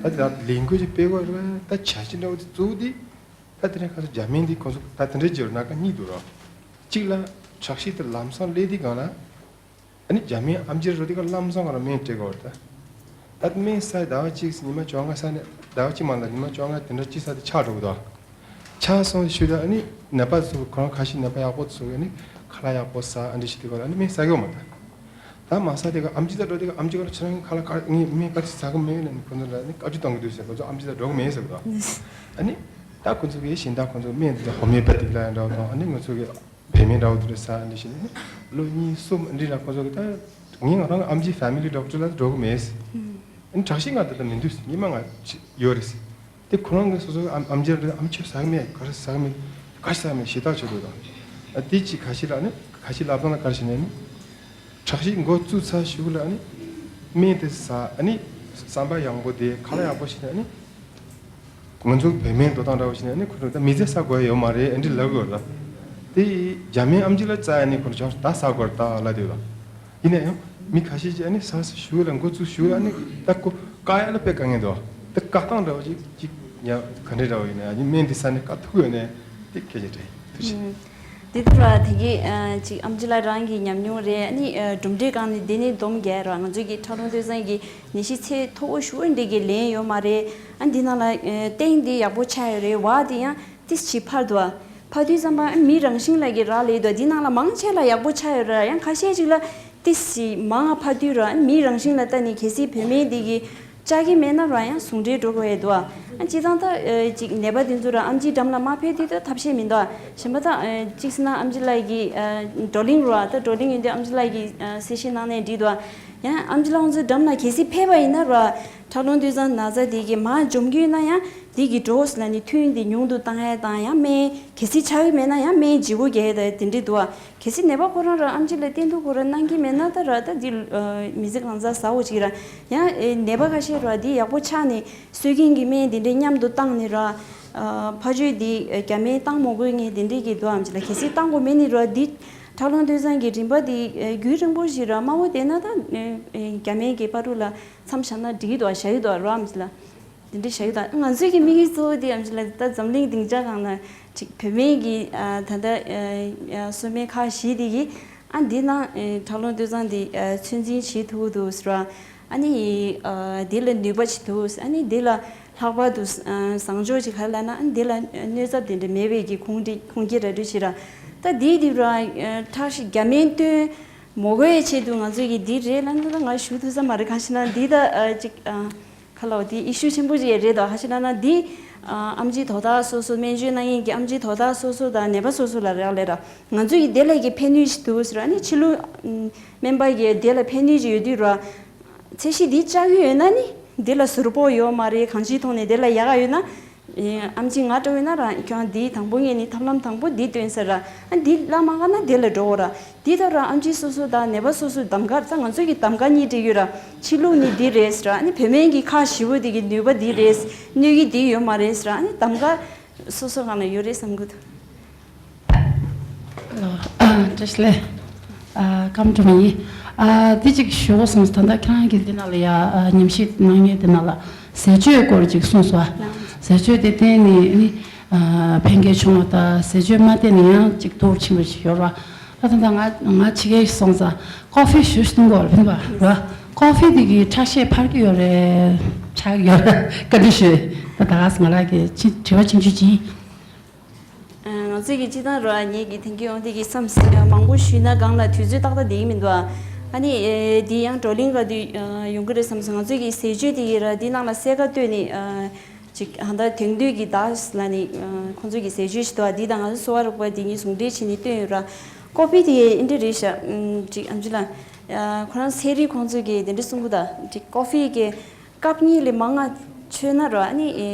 ད་དེ་ད་ལས་འགུལ་གཅིག་སྤེལ་དགོས་རེད་བས། ད་བྱ་བྱེད་འདྲ་བོ་དེ་གཙོ་བོ་དེ་ད་དེ་ནས་ཁ་སང་རྒྱ་མི་འདི་ཁོང་ཚོ་ད་དེ་འདྲ་བྱས་རོ་ན་ཀ་གཉིས་འདུག་རོ། གཅིག་ལ་ཁྲག་ཤེད་དེ་ལམ་སང་སླེབས་དུས་གང་ལ། ཨ་ནི་རྒྱ་མིའི་ཨམ་ཆི་རོ་དེ་ག་ལམ་སང་ག་ར་སྨན་སྤྲད་དགོས་རེད་ད། ད་སྨན་ཟ་ཟླ་བ་གཅིག་ཉི་མ་བཅོ་ལྔ་ཟ་ནས་ཟླ་བ་གཅིག་མ་ལ་ཉི་མ་བཅོ་ལྔ་དེ་འདྲ་གཅིག་ཟ་དེ་ཆག་འགྲོ་གི་འདུག་ཆག་སོང་ཤུལ་དུ་ཨ་ནི་ནད་པ་ཚོ་ཁོ་རང་ཁ་ཤས་ནད་པ་ཡག་པོ་ཚོ་ཨ་ནི་ཁ་ལག་ཡག་པོ་ཟ་ཨ་འདྲ་ཞིག་དེ་ག་ལ་ཨ་ནི་སྨན་ཟ་གི་ཡོད་མ་རེད། ད་མ་ཟ་དེ་ག་ཨམ་ཆི་ད་འགྲོ་དེ་ག་ཨམ་ཆི་ག་ལ་ཁྱེད་རང་ཁ་ལག་ག་ངས་སྨན་ག་ཚོད་ཟ་གི་མེད་ལབ་ནས་ཁོ་ཚོ་ལ་ཨ་ནི་བཀའ་བཀྱོན་གཏོང་གི་འདུག་ཟེར། ཁོ་ཚོ་ཨམ་ཆི་ད་འགྲོ་གི་མེད་ཟེར་གི་འདུག་ཨ་ནི་ད་ཁོ་ཚོ་གི་གཞན་དག་ཁོ་ཚོ་སྨན་དེ་ཧོ་མིའོ་པ་ཐིག་ལ་ཡང་འདྲ་བ་དང་ཨ་ནི་ང་ཚོ་གི་བོད་སྨན་འདྲ་བོ་དེ་རེད་ཟ་འདི་བྱས་ནས་ལོ་གཉིས་གསུམ་འདི་ལ་ཁོ་ཚོ་གི་ད་ངས་ང་རང་གི་ཨམ་ཆི་ཕེ་མི་ལི་ཌོག་ཊར་ལ་འགྲོ་གི་མེད། ཨ་ནི་དྲག་ཤེད་ང་ད་ལྟ་མི་འདུག་ཉི་མ་ང་ཡོད་རེད། དེ་ཁོ་རང་གི་སོ་སོ་ཨམ་ཨམ་ཆི་ལ་ཨམ་ཆི་ཟ་གི་མེད་ག་རེ་ཟ་གི་མེད་ག་ཞིག་ཟ་གི་མེད་ཞེ་དྲག་བྱེད་དགོས་དང་། ཨ་དེ་ཅི་ཁ་ཤས་ལ་ཨ་ནི་ཁ་ཤས་ལབ་སྟངས་ལ་ག་རེ་བྱས་ནས་ཨ་ནི་དྲག་ཤེད་འགོ་བཙུགས་ཚར་ཞུ་གི་ལ་ཨ་ནི་སྨན་དེ་ཟ་ཨ་ནི་བསམ་པ་ཡག་པོ་དེ་ཁ་ལག་ཡག་པོ་བྱས་ནས་ཨ་ནི། ང་ཚོ་བོད་སྨན་འགྲོ་སྟངས་འདྲ་བོ་ཞིག་ནས་ནི་ཁོ་ཚོ་ད་མི་ཚེ་ཟ་དགོས་ཡོད་མ་རེད་ཨ་འདྲི་ལབ་དགོས་ལ། དེ་རྒྱ་སྨན་ཨམ་ཆི་ལ་བཙལ་ནས་ཁོ་ཚོ་ད་ཟ་དགོས་ད་ལབ་དུས་ལ། ཡིན་ན་ཡང་མི་ཁ་ཤས་ཀྱིས་ཨ་ནི་ཟ་ཟ་ཞུ་ལ་འགོ་བཙུགས་ཞུ་ལ་ནི་ད་ཁོ་བཀག་ཡ་ལ་དཔེ་དཀའ་ངལ་འདུག་ད་བཀག་སྟངས་འདྲ་བོ་ཞིག་ཅིག་ཡང་ག་འདྲ་འདྲ་བོ་ཡིན་ན་ཡང་སྨན་འདི་ཟ་ནས་བཀག་ཐུབ་ཡོད་ནས་དེ་སྐད་ཆ་དྲིས་ཐུགས་རྗེ་ཆེ། དེ་ལྟར་བ་དེ་གི་ཅིག་ཨམ་ཆི་ལགས་རང་གི་ཉམས་མྱོང་རེད། ཨ་ནི་གྲུབ་འབྲས་སྒང་ནས་དེ་ནས་སྡོམ་རྒྱག་ར་ང་ཚོའི་གི་ཁྲག་རླུང་སྟོད་འཛིན་གི་ནད་གཞི་ཚད་མཐོ་པོ་ཞེ་པོ་འདི་གི་ལན་ཡོད་མ་རེད། ཨ་འདི་ནང་ལ་སྟེང་འདི་ཡག་པོ་ཆགས་ཡོད་རེད། བ་འདི་ཡང་ཏིས་ཅིག་འཕར་འདུག་ཨ་འཕར་དུས་ཙམ་པ་ཨ་མི་རང་བཞིན་ལ་གི་རག་ལས་འདུག་འདི་ནང་ལ་མང་ཆེ་ལ་ཡག་པོ་ཆགས་ཡོད་ར་ཡང་ཁ་ཤས་ཅིག་ལ་ཏིས་ཅིག་མང་ང་འཕར་དུས་ར་ཨ་མི་རང་བཞིན་ལ་ལྟ་ནས་གལ་སྲིད་བོད་སྨན་འདི་གི་བཅག་གི་མེད་ན་ར་ཡང་ཟུང་འབྲེལ་འགྲོ་དགོས་ཡས་འདུག་ཨ་སྤྱིར་བཏང་ད་ཅིག་ནད་པ་དེ་ཚོ་ར་ཨམ་ཆིའི་འགྲམ་ལ་མ་ཕེབས་དུས་ད་ཐབས་ཤེས་མི་འདུག་གཞན་པ་ད་གཅིག་ཟེར་ན་ཨམ་ཆི་ལགས་ཀྱི་བགྲོ་གླེང་ར་ད་བགྲོ་གླེང་ཡོད་དུས་ཨམ་ཆི་ལགས་ཀྱི་གསལ་བཤད་གནང་ནས་འགྲིག་འདུག་ཡང་ཨམ་ཆི་ལགས་ཁོང་ཚོའི་འགྲམ་ལ་གལ་སྲིད་ཕེབས་པ་ཡིན་ན་ར་ཁྲག་རླུང་སྟོད་འཛིན་ན་ཚ་དེ་གི་མར་འཇོམས་རྒྱུ་ཡིན་ན་ཡང་དེ་གི་ཌོ་སི་ལ་ནི་ཐུན་དེ་ཉུང་དུ་བཏང་ཡས་དང་ཡང་སྨན་གལ་སྲིད་ཆགས་ཀྱི་མེད་ན་ཡང་སྨན་ལྗིད་པོ་རྒྱག་ཡས་དང་དེ་འདྲས་འདུག་གལ་སྲིད་ནད་པ་ཁོ་རང་ར་ཨམ་ཆི་ལ་བསྟེན་གཏུག་ཁོ་ར་གནང་གི་མེད་ན་ད་ར་ད་འདི་མི་ཚེ་གང་ཚ་ཟ་འོ་ཅིག་ར་ཡང་ནད་པ་ཁ་ཤས་ར་འདི་ཡག་པོ་ཆགས་ནས་གསོད་མཁན་གྱི་སྨན་དེ་འདྲས་མཉམ་དུ་བཏང་ནས་ར་ཕ་ཆོས་འདི་རྒྱ་སྨན་བཏང་མ་དགོས་ངས་དེ་འདྲས་ཀྱི་འདུག་ཨམ་ཆི་ལ་གལ་སྲིད་བཏང་དགོས་མེད་ནི་ར་འདི་ཁྲག་རླུང་སྟོད་འཛིན་གྱི་རིམ་པ་འདི་རྒྱུན་རིང་པོ་ཞིག་ར་དམའ་བོ་བསྡད་ན་ད་རྒྱ་སྨན་གྱི་བར་དུ་ལ་མཚམས་བཞག་ན་འགྲིག་གི་འདུག་ཨ་བཞག་གི་འདུག་ཨ་ར་ཨམ་ཆི་ལ། དེ་འདྲ་བྱ་ཡི་དང་ང་ཚོའི་གི་དམིགས་ཡུལ་གཙོ་བོ་དེ་ཨམ་ཆི་ལ་ད་འཛམ་གླིང་སྡིངས་ཆ་སྒང་ལ་ཅིག་བོད་སྨན་གྱི་ད་ལྟ་སོ་སྨན་ཁག་བཞི་དེ་གི་ཨ་འདི་ནང་ཁྲག་རླུང་སྟོད་འཛིན་དེ་ཚོད་འཛིན་བྱེད་ཐུབ་འདུག་ཟེར་བ། ཨ་ནི་དེ་ལ་ནུས་པ་ཅིག་འདུག་ཨ་ནི་དེ་ལ་ལྷག་པར་དུ་བཟང་ཕྱོགས་ཅིག་ག་རེ་ལབ་ན་ཨ་ནི་དེ་ལ་གནོད་ཚབས་དེ་འདྲ་མེད་པའི་གི་ཁུངས་འདྲི་ཁུངས་སྐྱེལ་ར་འདྲ་བྱེད་ར། ད་དེའི་དེ་ར་ཁྲག་ཤེད་རྒྱ་སྨན་བཏོན་མ་དགོས་ཡའི་ཆེད་དུ་ང་ཚོའི་གི་འདི་རེད་ལབ་ན་ད་ང་ཞུ་ཐུབ་ས་མ་རེད། གང་ཞེ་ན་འདི་ད་ཅིག་ཁ་ལོ་དེ་ཨི་ཤུ་ཆེན་པོ་ཅིག་རེད་དོ། ཧ་ཤི་ན་ན་འདི་ཨམ་ཆིའི་དོ་བདག་སོ་སོ་སྨན་བཅོས་གནང་མཁན་གྱི་ཨམ་ཆིའི་དོ་བདག་སོ་སོ་དང་ནད་པ་སོ་སོ་ལ་རག་ལས་ར། ང་ཚོ་ཡི་དེ་ལ་གི་ཕན་ནུས་ཤིག་འདུག་ཟེར་ཨ་ནི་ཕྱི་ལུགས་སྨན་པ་གི་དེ་ལ་ཕན་ནུས་ཅིག་ཡོད་དུས་ར། ཚད་གཞི་འདི་བཅག་གི་ཡོད་ན་ནི་དེ་ལ་ཟུར་ཕོག་ཡོད་མ་རེད། གང་ཅིའི་ཐོག་ནས་དེ་ལ་ཡག་ག་ཡོད་ན། ཨམ་ཆི་ང་འདྲ་བོ་ཡིན་ན་རང་ཁྱོད་འདིའི་དང་པོ་ངས་ནི་ཐབས་ལམ་དང་པོ་འདི་སྟོན་ཟེར་ར། ཨ་འདི་ལ་མ་ག་ན་དེ་ལ་འགྲོ་འོ་ར། འདི་ལྟར་ཨམ་ཆི་སོ་སོ་དང་ནད་པ་སོ་སོའི་གདམ་ག་ད་ང་ཚོ་གི་གདམ་ག་གཉིས་སྤྲད་ཡོད་ར། ཕྱི་ལུགས་ནི་འདི་རེད་ཟེར་ར། ཨ་ནི་བོད་སྨན་གྱི་ཁག་ཞེ་པོ་འདི་གི་ནུས་པ་འདི་རེད། གནོད་ཀྱི་འདི་ཡོད་མ་རེད་ཟེར་ར། ཨ་ནི་གདམ་ག་སོ་སོ་གང་ལ་ཡོད་རེད་བསམ་གི་འདུག་བཀྲ་ཤིས་བདེ་ལེགས། ཀམ་ཀྲུ་མི་ཡིན། འདི་གཅིག་ཞུ་དགོས་སོང་། ད་ལྟ་ཁྱེད་རང་གིས་འདི་ནང་ལ་ཡ་ཉམས་ཞིབ་གནང་མཁན་འདི་ནང་ལ་ཟས་སྤྱོད་སྐོར་ཅིག་གསུངས་སོང་། ཟས་སྤྱོད་དེ་བརྟེན་ནས་ནི། ཕན་ཁེ་བྱུང་བ་དང་ཟས་སྤྱོད་མ་བསྟེན་ནས་ཡང་ཅིག་སྡུག་ཕྱིན་པ་ཞིག་ཡོད་ར། ད་ད་ང་ང་ཕྱི་རྒྱལ་སོང་ཙང་ཀོ་ཧྥི་ཞུ་ཞུ་གཏོང་དགོས་ར། ཕན་པ་ར། ཀོ་ཧྥི་དེ་གི་ཁྲག་ཤེད་འཕར་གྱི་ཡོད་རེད། ཆག་གི་ཡོད་རེད། བཀའ་འདྲི་ཞུ། ད་ད་ག་ང་རང་གི་ཅི་དྲི་བ་ཆུང་ཆུང་ཅིག་ང་ཚོས་ཀྱི་སྤྱི་བཏང་ར་ངེད་ཀྱི་ཐེངས་ཀྱི་འོང་དེ་གི་བསམ་ཚུལ་མང་པོ་ཞུས་ན་སྒང་ལ་དུས་ཚོད་ཏག་ཏག་བསྡད་ཀྱི་མི་འདུག་ཨ་ནི་འདི་ཡང་བགྲོ་གླེང་ག་དུས་ཡོང་གི་རེད་བསམ་སོང་། ང་ཚོས་ཀྱི་ཟས་སྤྱོད་དེ་གི་ར་འདི་ནང་ལ་གསལ་ཁ་བཏོད་ནས། ཅིག་ཧང་ད་དེང་དུས་ཀྱི་དཱས་ལ་ནི་ཁོང་ཚོ་གི་ཟས་སྤྱོད་ཞིག་འདུག་འདི་དང་ང་ཚོ་གསོ་བ་རིག་པ་འདི་གཉིས་ཟུང་འབྲེལ་བྱས་ནས་བཏོན་ཡོད་ར། ཀོ་ཧྥི་དེ་ཨིན་དྲི་རེད་ཤག་ཅིག་ཨམ་ཆི་ལ་ཁོ་རང་ཚན་རིག་ཁོང་ཚོ་གི་དེ་འདྲ་གསུང་གི་ད་ཅིག་ཀོ་ཧྥི་གི་ཀབ་གཉིས་ལས་མང་ང་མཆོད་ན་ར། ཨ་ནི་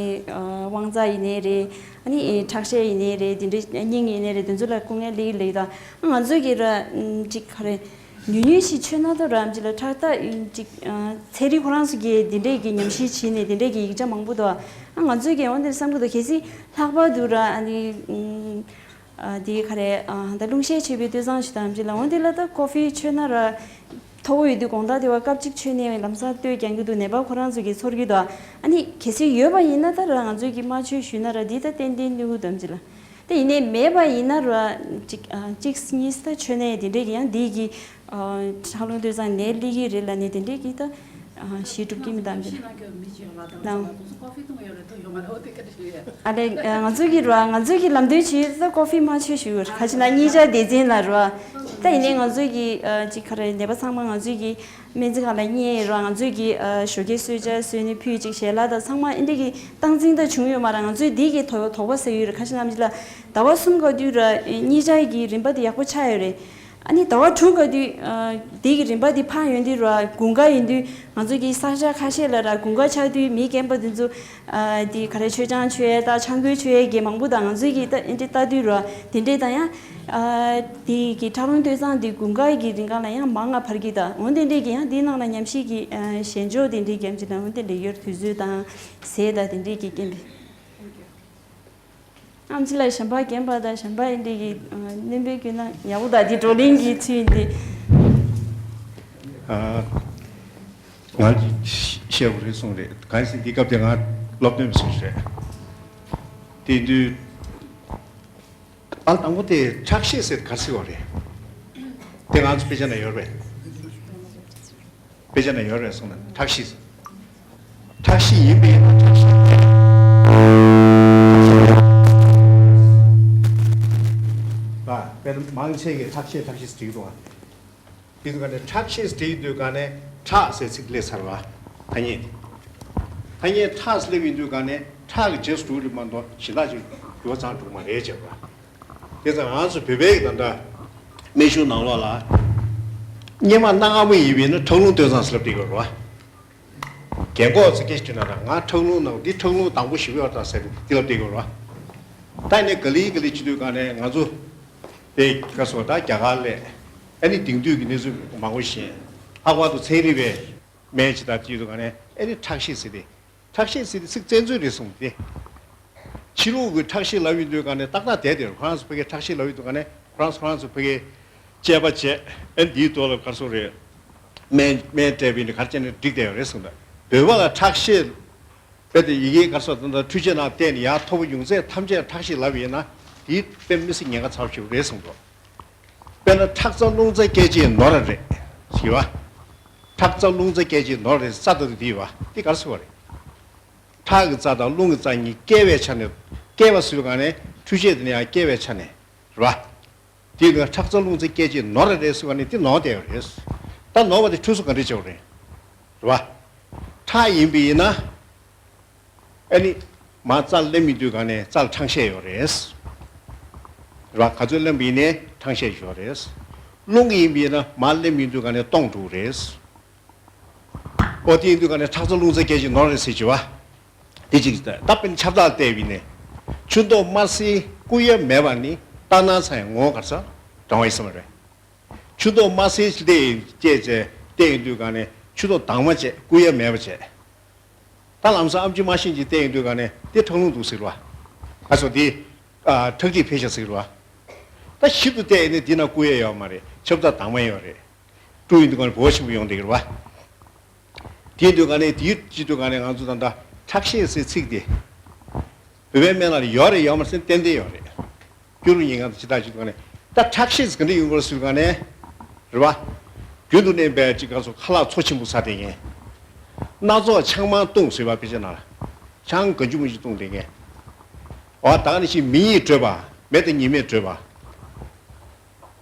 དབང་རྩ་ཡིན་ནའི་རེད། ཨ་ནི་ཁྲག་ཤེད་ཡིན་ནའི་རེད། དེ་འདྲ་སྙིང་ཡིན་ནའི་རེད། དེ་ཚོ་ལ་སྐུ་ངལ་ལེགས་ལེགས་ད་ང་ཚོ་གི་ར་ཅིག་ག་རེ། ཉུང་ཉུང་ཞིག་མཆོད་ན་ད་ར་ཨམ་ཆི་ལ་ཁྲག་རྟགས་ཅིག་ཚན་རིག་ཁོ་རང་ཚོ་གིས་འདི་འདྲས་ཀྱི་ཉམས་ཞིབ་བྱས་ནས་འདི་འདྲས་ཀྱི་ཡིག་ཆ་མང་པོ་འདུག་ཨ་ང་ཚོས་ཀྱི་འོ་འདིར་བསམ་གི་འདུག་གལ་སྲིད་ལྷག་པར་དུ་ར་ཨ་ནི་འདི་ག་རེ་ད་རླུང་ཤས་ཆེ་བའི་སྟོད་འཛང་ཞིག་དང་ཨམ་ཆི་ལ་འོ་འདི་ལ་ད་ཀོ་ཧྥི་མཆོད་ན་ར་མཐོ་བོ་ཡོད་དུས་དགོང་དག་དེ་བ་སྐབས་གཅིག་མཆོད་ནས་ལམ་སང་སྟོད་རྒྱག་གི་འདུག་ནད་པ་ཁོ་རང་ཚོ་གིས་ཚོར་གི་འདུག་ཨ་ནི་གལ་སྲིད་ཡོད་པ་ཡིན་ན་ད་ར་ང་ཚོས་ཀྱི་མ་མཆོད་ཞུས་ན་ར་འདི་ད་ཏན་ཏན་ནུས་གི་འདུག་ཨམ་ཆི་ལ། དེ་ཡིན་ནའི་མེད་པ་ཡིན་ན་ར་གཅིག་གཅིག་གཉིས་ད་མཆོད་ནས་དེ་འདྲས་ཀྱི་ཡང་འདི་གི་ཁྲག་རླུང་སྟོད་འཛང་ནད་སླེབས་ཀྱི་རེད་ལབ་ནས་དེ་འདྲས་ཀྱི་ད་ཞེ་སྒྲུབ་ཀྱི་མི་འདུག་ཨམ་ཆི་ལ། ཨ་ལས་ང་ཚོ་གི་ར་ང་ཚོ་གི་ལམ་སྟོན་བྱས་ད་ཀོ་ཧྥི་མ་མཆོད་ཞུ་ག་ཅི་ན་གཉིས་ཆ་སྡེ་ཚན་ལ་ར་ད་ཡིན་ནའི་ང་ཚོ་གི་གཅིག་ག་རེ་ནད་པ་ཚང་མ་ང་ཚོ་གི་སྨན་རྩིས་ཁང་ལ་གཉེར་ར་ང་ཚོས་ཀྱི་ཨ་ཞོགས་ཀས་གསོལ་ཇ་གསོལ་ནས་ཕུད་ཅིག་ཞལ་ལག་དང་ཚང་མ་ཨེ་འདྲ་གི་སྟངས་འཛིན་ད་བྱུང་ཡོད་མ་རེད། ང་ཚོས་འདི་གི་དོ་དོགས་པ་ཟ་ཡོད་རེད། ཁ་ཤས་རྣམས་ཅིག་ལ་ཟླ་བ་གསུམ་ག་དུས་ར་གཉིས་ཆ་གི་རིམ་པ་དེ་ཡག་པོ་ཆགས་ཡོད་རེད། ཨ་ནི་ཟླ་བ་དྲུག་ག་དུས་ཨ་འདི་གི་རིམ་པ་དེ་འཕར་ཡོང་དུས་ར་དགུན་ཁ་ཡིན་དུས་ང་ཚོ་གི་ས་ཆ་ཁ་ཤས་ལ་ར་དགུན་ཁ་ཆགས་དུས་མི་རྒན་པ་དེ་ཚོ། ཨ་དེ་ག་རེ་མཆོད་ཆང་མཆོད་ཡས་དང་ཆང་ཁོལ་མཆོད་ཡས་གི་མང་པོ་དང་ང་ཚོའི་གི་ད་ཨེ་འདྲ་ལྟ་དུས་ར་དེ་འདྲས་དང་ཡང་ཨ་དེ་གི་ཁྲག་རླུང་སྟོད་འཛང་དེ་དགུན་ཁ་གི་རིང་ག་ལ་ཡང་མང་ང་འཕར་གི་ད་འོ་དེ་འདྲས་གི་ཡང་དེའི་ནང་ལ་ཉམས་ཞིབ་གི་ཨ་ཞལ་འཇོག་དེ་འདྲས་གི་ཨམ་ཆི་དང་འོ་དེ་འདྲས་ཡོད་དུས་ཚོད་དང་ཟས་དང་དེ་འདྲས་གི་རྐྱེན་པས། ཨམ་ཆི་ལ་གཞན་པ་རྒན་པ་དང་གཞན་པ་ཨེ་འདྲས་གི་ཨ་སྣོན་པའི་ཀུན་ན་ཡག་པོ་ད་དེ་བགྲོ་གླེང་གི་ཚུལ་ཡིན་ཏེ། ཨ། ང་བཤད་དགོས་རེད་གསུངས་རེད། གང་ཡིན་ཟེར་འདི་སྐབས་དེ་ང་སློབ་སྟོན་པ་ཞིག་རེད། དེ་དུས་ཨ་དང་པོ་དེ་ཁྲག་ཤེད་ཟེར་ག་རེ་ཟེར་བ་རེད། དེ་ང་ཚོ་དཔེ་ཆ་ན་ཡོད་རེད། དཔེ་ཆ་ན་ཡོད་རེད་གསུངས་ན་ཁྲག་ཤེད་ཟེར། ཁྲག་ཤེད་ཡིན་པས་ན་ཁྲག་ཤེད། ཨ་དཔེར་ན་མང་ཆེ་གིས་ཁྲག་ཤེད་ཁྲག་ཤེད་ཟེར་གྱི་འདུག་ཨ། དེ་དུས་ག་ནས་ཁྲག་ཤེས་དེའི་དུས་ག་ནས་ཁྲག་ཟེར་ཚིག་སླེབས་ཚར་བ། ཐ་སྙད་དེ། ཐ་སྙད་ཁྲག་སླེབས་ཡིན་དུས་ག་ནས་ཁྲག་གི་རྗེས་སུ་འགྲོ་གི་རེད་མ་གཏོགས་གཞན་དག་ཅིག་འགྱུར་བ་ཙམ་འགྲོ་གི་མ་རེད་བྱས་པ། དེ་ཙང་ང་ཚོ་བོད་པའི་གི་ད་ལྟ་སྨན་གཞུང་ནང་ལོགས་ལ་སྔོན་མ་སྣ་ལྔ་པོ་ཡིན་པས་ན་ཁྲག་རླུང་སྟོད་འཛང་ཟེར་ལབ་བསྡད་ཀྱི་ཡོད་རེད་བ། རྒན་གོག་ཚོ་སྐད་ཆ་དྲིས་ན་ད་ང་ཁྲག་རླུང་ནང་འདི་ཁྲག་རླུང་དང་པོ་ཞིག་ཡོད་ད་ཟེར་འདི་ལབ་བསྡད་ཀྱི་ཡོད་རེད་བ། ད་ནས་ག་ལེ་ག་ལེ་བྱེད་དུས་ག་ནས་ང་ཚོ་དེ་ག་སོ་ད་རྒྱ་གར་ལས་ཨ་ནི་དེང་དུས་ཀྱི་གནས་ཚུལ་མང་པོ་ཞིག་ལྷག་པར་དུ་ཚན་རིག་པའི་སྨན་ཇི་ལྟར་བྱེད་དུས་ག་ནས་ཨ་ནི་ཁྲག་ཤེད་ཟེར་ཏེ། ཁྲག་ཤེད་ཟེར་ཏེ་ཚིག་བཙན་ཚོད་རེད་གསུངས་ཏེ། ཕྱི་ལུགས་ཀྱི་ཁྲག་ཤེད་ལབ་ཡོང་དུས་ག་ནས་ཏག་ཏག་བསྡད་དེ་ཁོ་རང་ཚོ་ཕ་གིའི་ཁྲག་ཤེད་ལབ་ཡོང་དུས་ག་ནས་ཁོ་རང་ཚོ་ཁོ་རང་ཚོ་ཕ་གིའི་དཔྱད་པ་བྱས་ཨ་ནི་འདིའི་ཐོག་ལ་ག་སོ་རེད། སྨན་སྨན་སྤྲད་པ་ཡིན་ན་ག་རེ་བྱས་ནས་འགྲིག་བསྡད་ཡོད་རེད་གསུངས་ཏེ། བོད་པ་ལ་ཁྲག་ཤེད། དཔེ་དེ་ཡི་གེའི་ག་རེ་ཟེར་ད་ལྟ་འཕྲུལ་ཆས་ནང་བལྟས་ནས་ཡར་མཐོ་པོ་ཡོང་ཚད་ཐམས་ཅད་ཁྲག་ཤེད་ལབ་ཡིན་ན་དེའི་དཔེ་མི་སྲིད་ཉེན་ཁ་ཚ་པོ་ཞིག་རེད་གསུངས་འདུག་དཔེར་ན་ཁྲག་རྩ་རླུང་རྩ་སྐད་ཅིག་ནོར་རེད་ཟེར་བ། ཁྲག་རྩ་རླུང་རྩ་སྐད་ཅིག་ནོར་རེད་རྩ་ད་དུ་དེ་བ་དེ་ག་རེ་ཟེར་བ་རེད། ཁྲག་གི་རྩ་དང་རླུང་གི་རྩ་གཉིས་བསྐལ་བའི་ཆ་ནས་བསྐལ་བ་ཟེར་བ་ག་ནས་འཕྲུལ་ཆས་དེ་ནས་ཡང་བསྐལ་བའི་ཆ་ནས་རེད་བ། དེ་ནི་ཁྲག་རྩ་རླུང་རྩ་སྐད་ཅིག་ནོར་རེད་ཟེར་བ་ནི་དེ་ནོར་བསྡད་ཡོད་རེད། ད་ནོར་བ་དེ་འཕྲོས་སུ་ག་འདྲ་བྱེད་དགོས་རེད། རེད་བ། ཁྲག་ཡིན་པ་ཡིན་ན། ཨ་ནི། མར་རྩར་སླེབས་ཡོང་དུས་ག་ནས་རྩར་ཁྲག་ཤེད་ཡོད་རེད། རེད་བ། ག་ཚོད་སླེབས་པ་ཡིན་ནའི་ཁྲག་ཤེད་ཡོད་རེད། རླུང་ཡིན་པ་ཡིན་ན་མར་སླེབས་ཡོང་དུས་ག་ནས་སྟོངས་འགྲོ་གི་རེད། ཨོ་དེ་ཡིན་དུས་ག་ནས་ཁྲག་རྩ་རླུང་རྩ་སྐད་ཅིག་ནོར་རེད་ཟེར་གྱི་བ། དེ་གཅིག་ད་དཔེར་ན་ཁྱབ་བདག་བལྟས་པ་ཡིན་ནའི། ཆུ་མདོག་དམར་སེར་བསྐུ་ཡ་མེད་པ་ནི་རྟ་ནག་ཚང་ཡང་ངོ་ག་རེ་ཟ་གྲང་བ་ཡིན་ས་མ་རེད། ཆུ་མདོག་དམར་སེར་བལྟས་བལྟས་བྱས་བལྟས་ཡོང་དུས་ག་ནས་ཆུ་མདོག་དྭངས་མ་བྱས་བསྐུ་ཡ་མེད་པ་བྱས། ད་ལམ་སང་ཨམ་ཆི་མ་ཤེས་ཀྱི་བལྟས་ཡོང་དུས་ག་ནས་དེ་ཁྲག་རླུང་འདུག་ཟེར་བ། ང་ཚོ་དེ། ཨ་ཁྲག་མཁྲིས་འཕེལ་ཤག་ཟེར་བ། ད་ཞིབ་ཏུ་བལྟས་ཡོང་ནས་འདི་ན་བསྐུ་ཡ་ཡོད་མ་རེད། ཁྱབ་བདག་དྭངས་མ་ཡོད་རེད། བཀྲུ་ཡོང་དུས་ག་ནས་བོ་ཆེན་པོ་ཡོང་བསྡད་ཀྱི་རེད་བ། དེ་དུས་ག་ནས་དེའི་སྤྱི་དུས་ག་ནས་ང་ཚོ་ད་ལྟ་ཁྲག་ཤེད་ཟེར་ཚིག་དེ། བོད་པའི་སྨན་ལ་ཡོད་རེད་ཡོད་མ་རེད་ཏན་ཏན་ཡོད་རེད། སྐྱུ་རུ་ཉིན་གང་དུ་ཇི་ལྟར་ཇི་ལྟར་ནས་ད་ཁྲག་ཤེད་ག་འདྲ་ཡོང་དགོས་ཟེར་ག་ནས་རེད་བ། རྒྱུན་དུ་གནས་པའི་ཅིག་ག་སོ་ཁ་ལག་ཚོ་ཆེན་པོ་ཟ་དེ་ངས། སྣ་ཚོགས་ཆང་མང་བཏུང་ཟེར་བ་ཕལ་ཆེར་ན་ལ། ཆང་ག་འཇུ་མི་འཇུ་བཏུང་དེ་ངས། འོ་ད་ག་ནས་ཤི་མི་ཉིད་བྲོས་པ། མེ་དང་ཉི་མས་བྲོས་པ།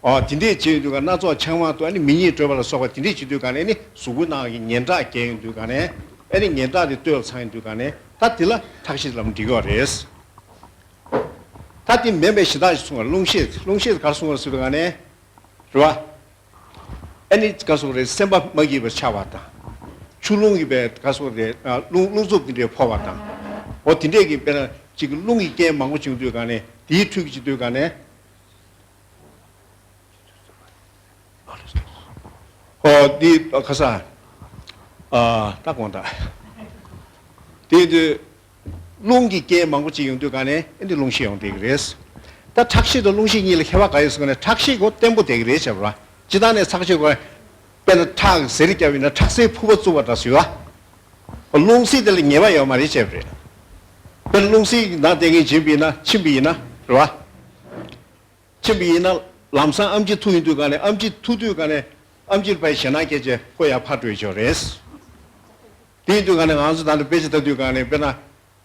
ཨོ་དེ་འདྲས་བྱེད་ཡོང་དུས་ག་སྣ་ཚོགས་ཆང་མང་དུ་ཨ་ནི་མི་ཉིད་བྲོས་པ་ལ་སོགས་པ་དེ་འདྲས་བྱེད་དུས་ག་ནས་ཨ་ནི་གཟུགས་པོ་ནང་གི་ངན་ཁྲག་རྒྱས་ཡོང་དུས་ག་ནས་ཨ་ནི་ངན་ཁྲག་དེ་སྟོད་ལ་ཚང་ཡོང་དུས་ག་ནས་ད་དེ་ལ་ཁྲག་ཤེད་ལམ་འགྲིག་ཡོད་རེད། ད་དེ་མེད་པའི་གཞི་བདག་ཞིག་གསུང་བ་རླུང་ཤེད། རླུང་ཤེད་ག་རེ་གསུང་བ་ཟེར་དུས་ག་ནས་རེད་བ། ཨ་ནི་ག་སོགས་རེད། སེམས་པ་མ་སྐྱིད་པ་ཆགས་པ་དང་། ཆུ་རླུང་གི་པའི་ག་སོགས་རེད། རླུང་རླུང་འཚུབ་དེ་འདྲས་ཕོག་པ་དང་། འོ་དེ་འདྲས་ཀྱི་དཔེར་ན་ཅིག་རླུང་གི་རྐྱེན་མང་པོ་བྱུང་དུས་ག་ནས་དེའི་འཕྲོས་ཀྱི་བྱེད་དུས་ག་ནས། ཨོ་འདི་ཁ་ས། ཨ་ད་དགོངས་དག་དེ་དུས་རླུང་གི་རྐྱེན་མང་པོ་ཅིག་ཡོང་དུས་ག་ནས་ཨེ་འདི་རླུང་ཤེད་ཡོང་བསྡད་ཀྱི་རེད། ད་ཁྲག་ཤེད་དང་རླུང་ཤེད་གཉིས་ལ་ཁྱད་པར་ག་ཡོད་ཟེར་ག་ནས་ཁྲག་ཤེད་གོ་བརྟན་པོ་བསྡད་ཀྱི་རེད་བྱས་པ་ར། ཇི་ལྟར་ནས་ཚགས་ཤེད་གོ་དཔེར་ན་ཁྲག་གཟེར་བརྒྱབ་ཡིན་ན་ཁྲག་རྩའི་ཕུ་བ་བཙུགས་པ་འདྲ་ཟེར་བ། རླུང་བསིལ་དེ་ལ་ཉེས་པ་ཡོད་མ་རེད་བྱས་པ་རེད། དཔེར་ན་རླུང་བསིལ་ནང་བསྡད་མཁན་བྱིན་པ་ཡིན་ན་ཕྱིན་པ་ཡིན་ན་རེད་བ། ཕྱིན་པ་ཡིན་ན་ལམ་སང་ཨམ་ཆི་འཐུ་ཡོང་དུས་ག་ནས་ཨམ་ཆི་འཐུ་དུས་ག་ནས་ཨམ་ཆིར་ཕར་ཞེད་སྣང་སྐྱེས་བྱས་ཁོ་ཡར་ཕར་འགྲོ་ཡི་ཆོག་རེད། དེ་ཡིན་དུས་ག་ནས་ང་ཚོ་ད་ལྟ་དཔེ་ཆ་ལྟ་དུས་ག་ནས་དཔེར་ན་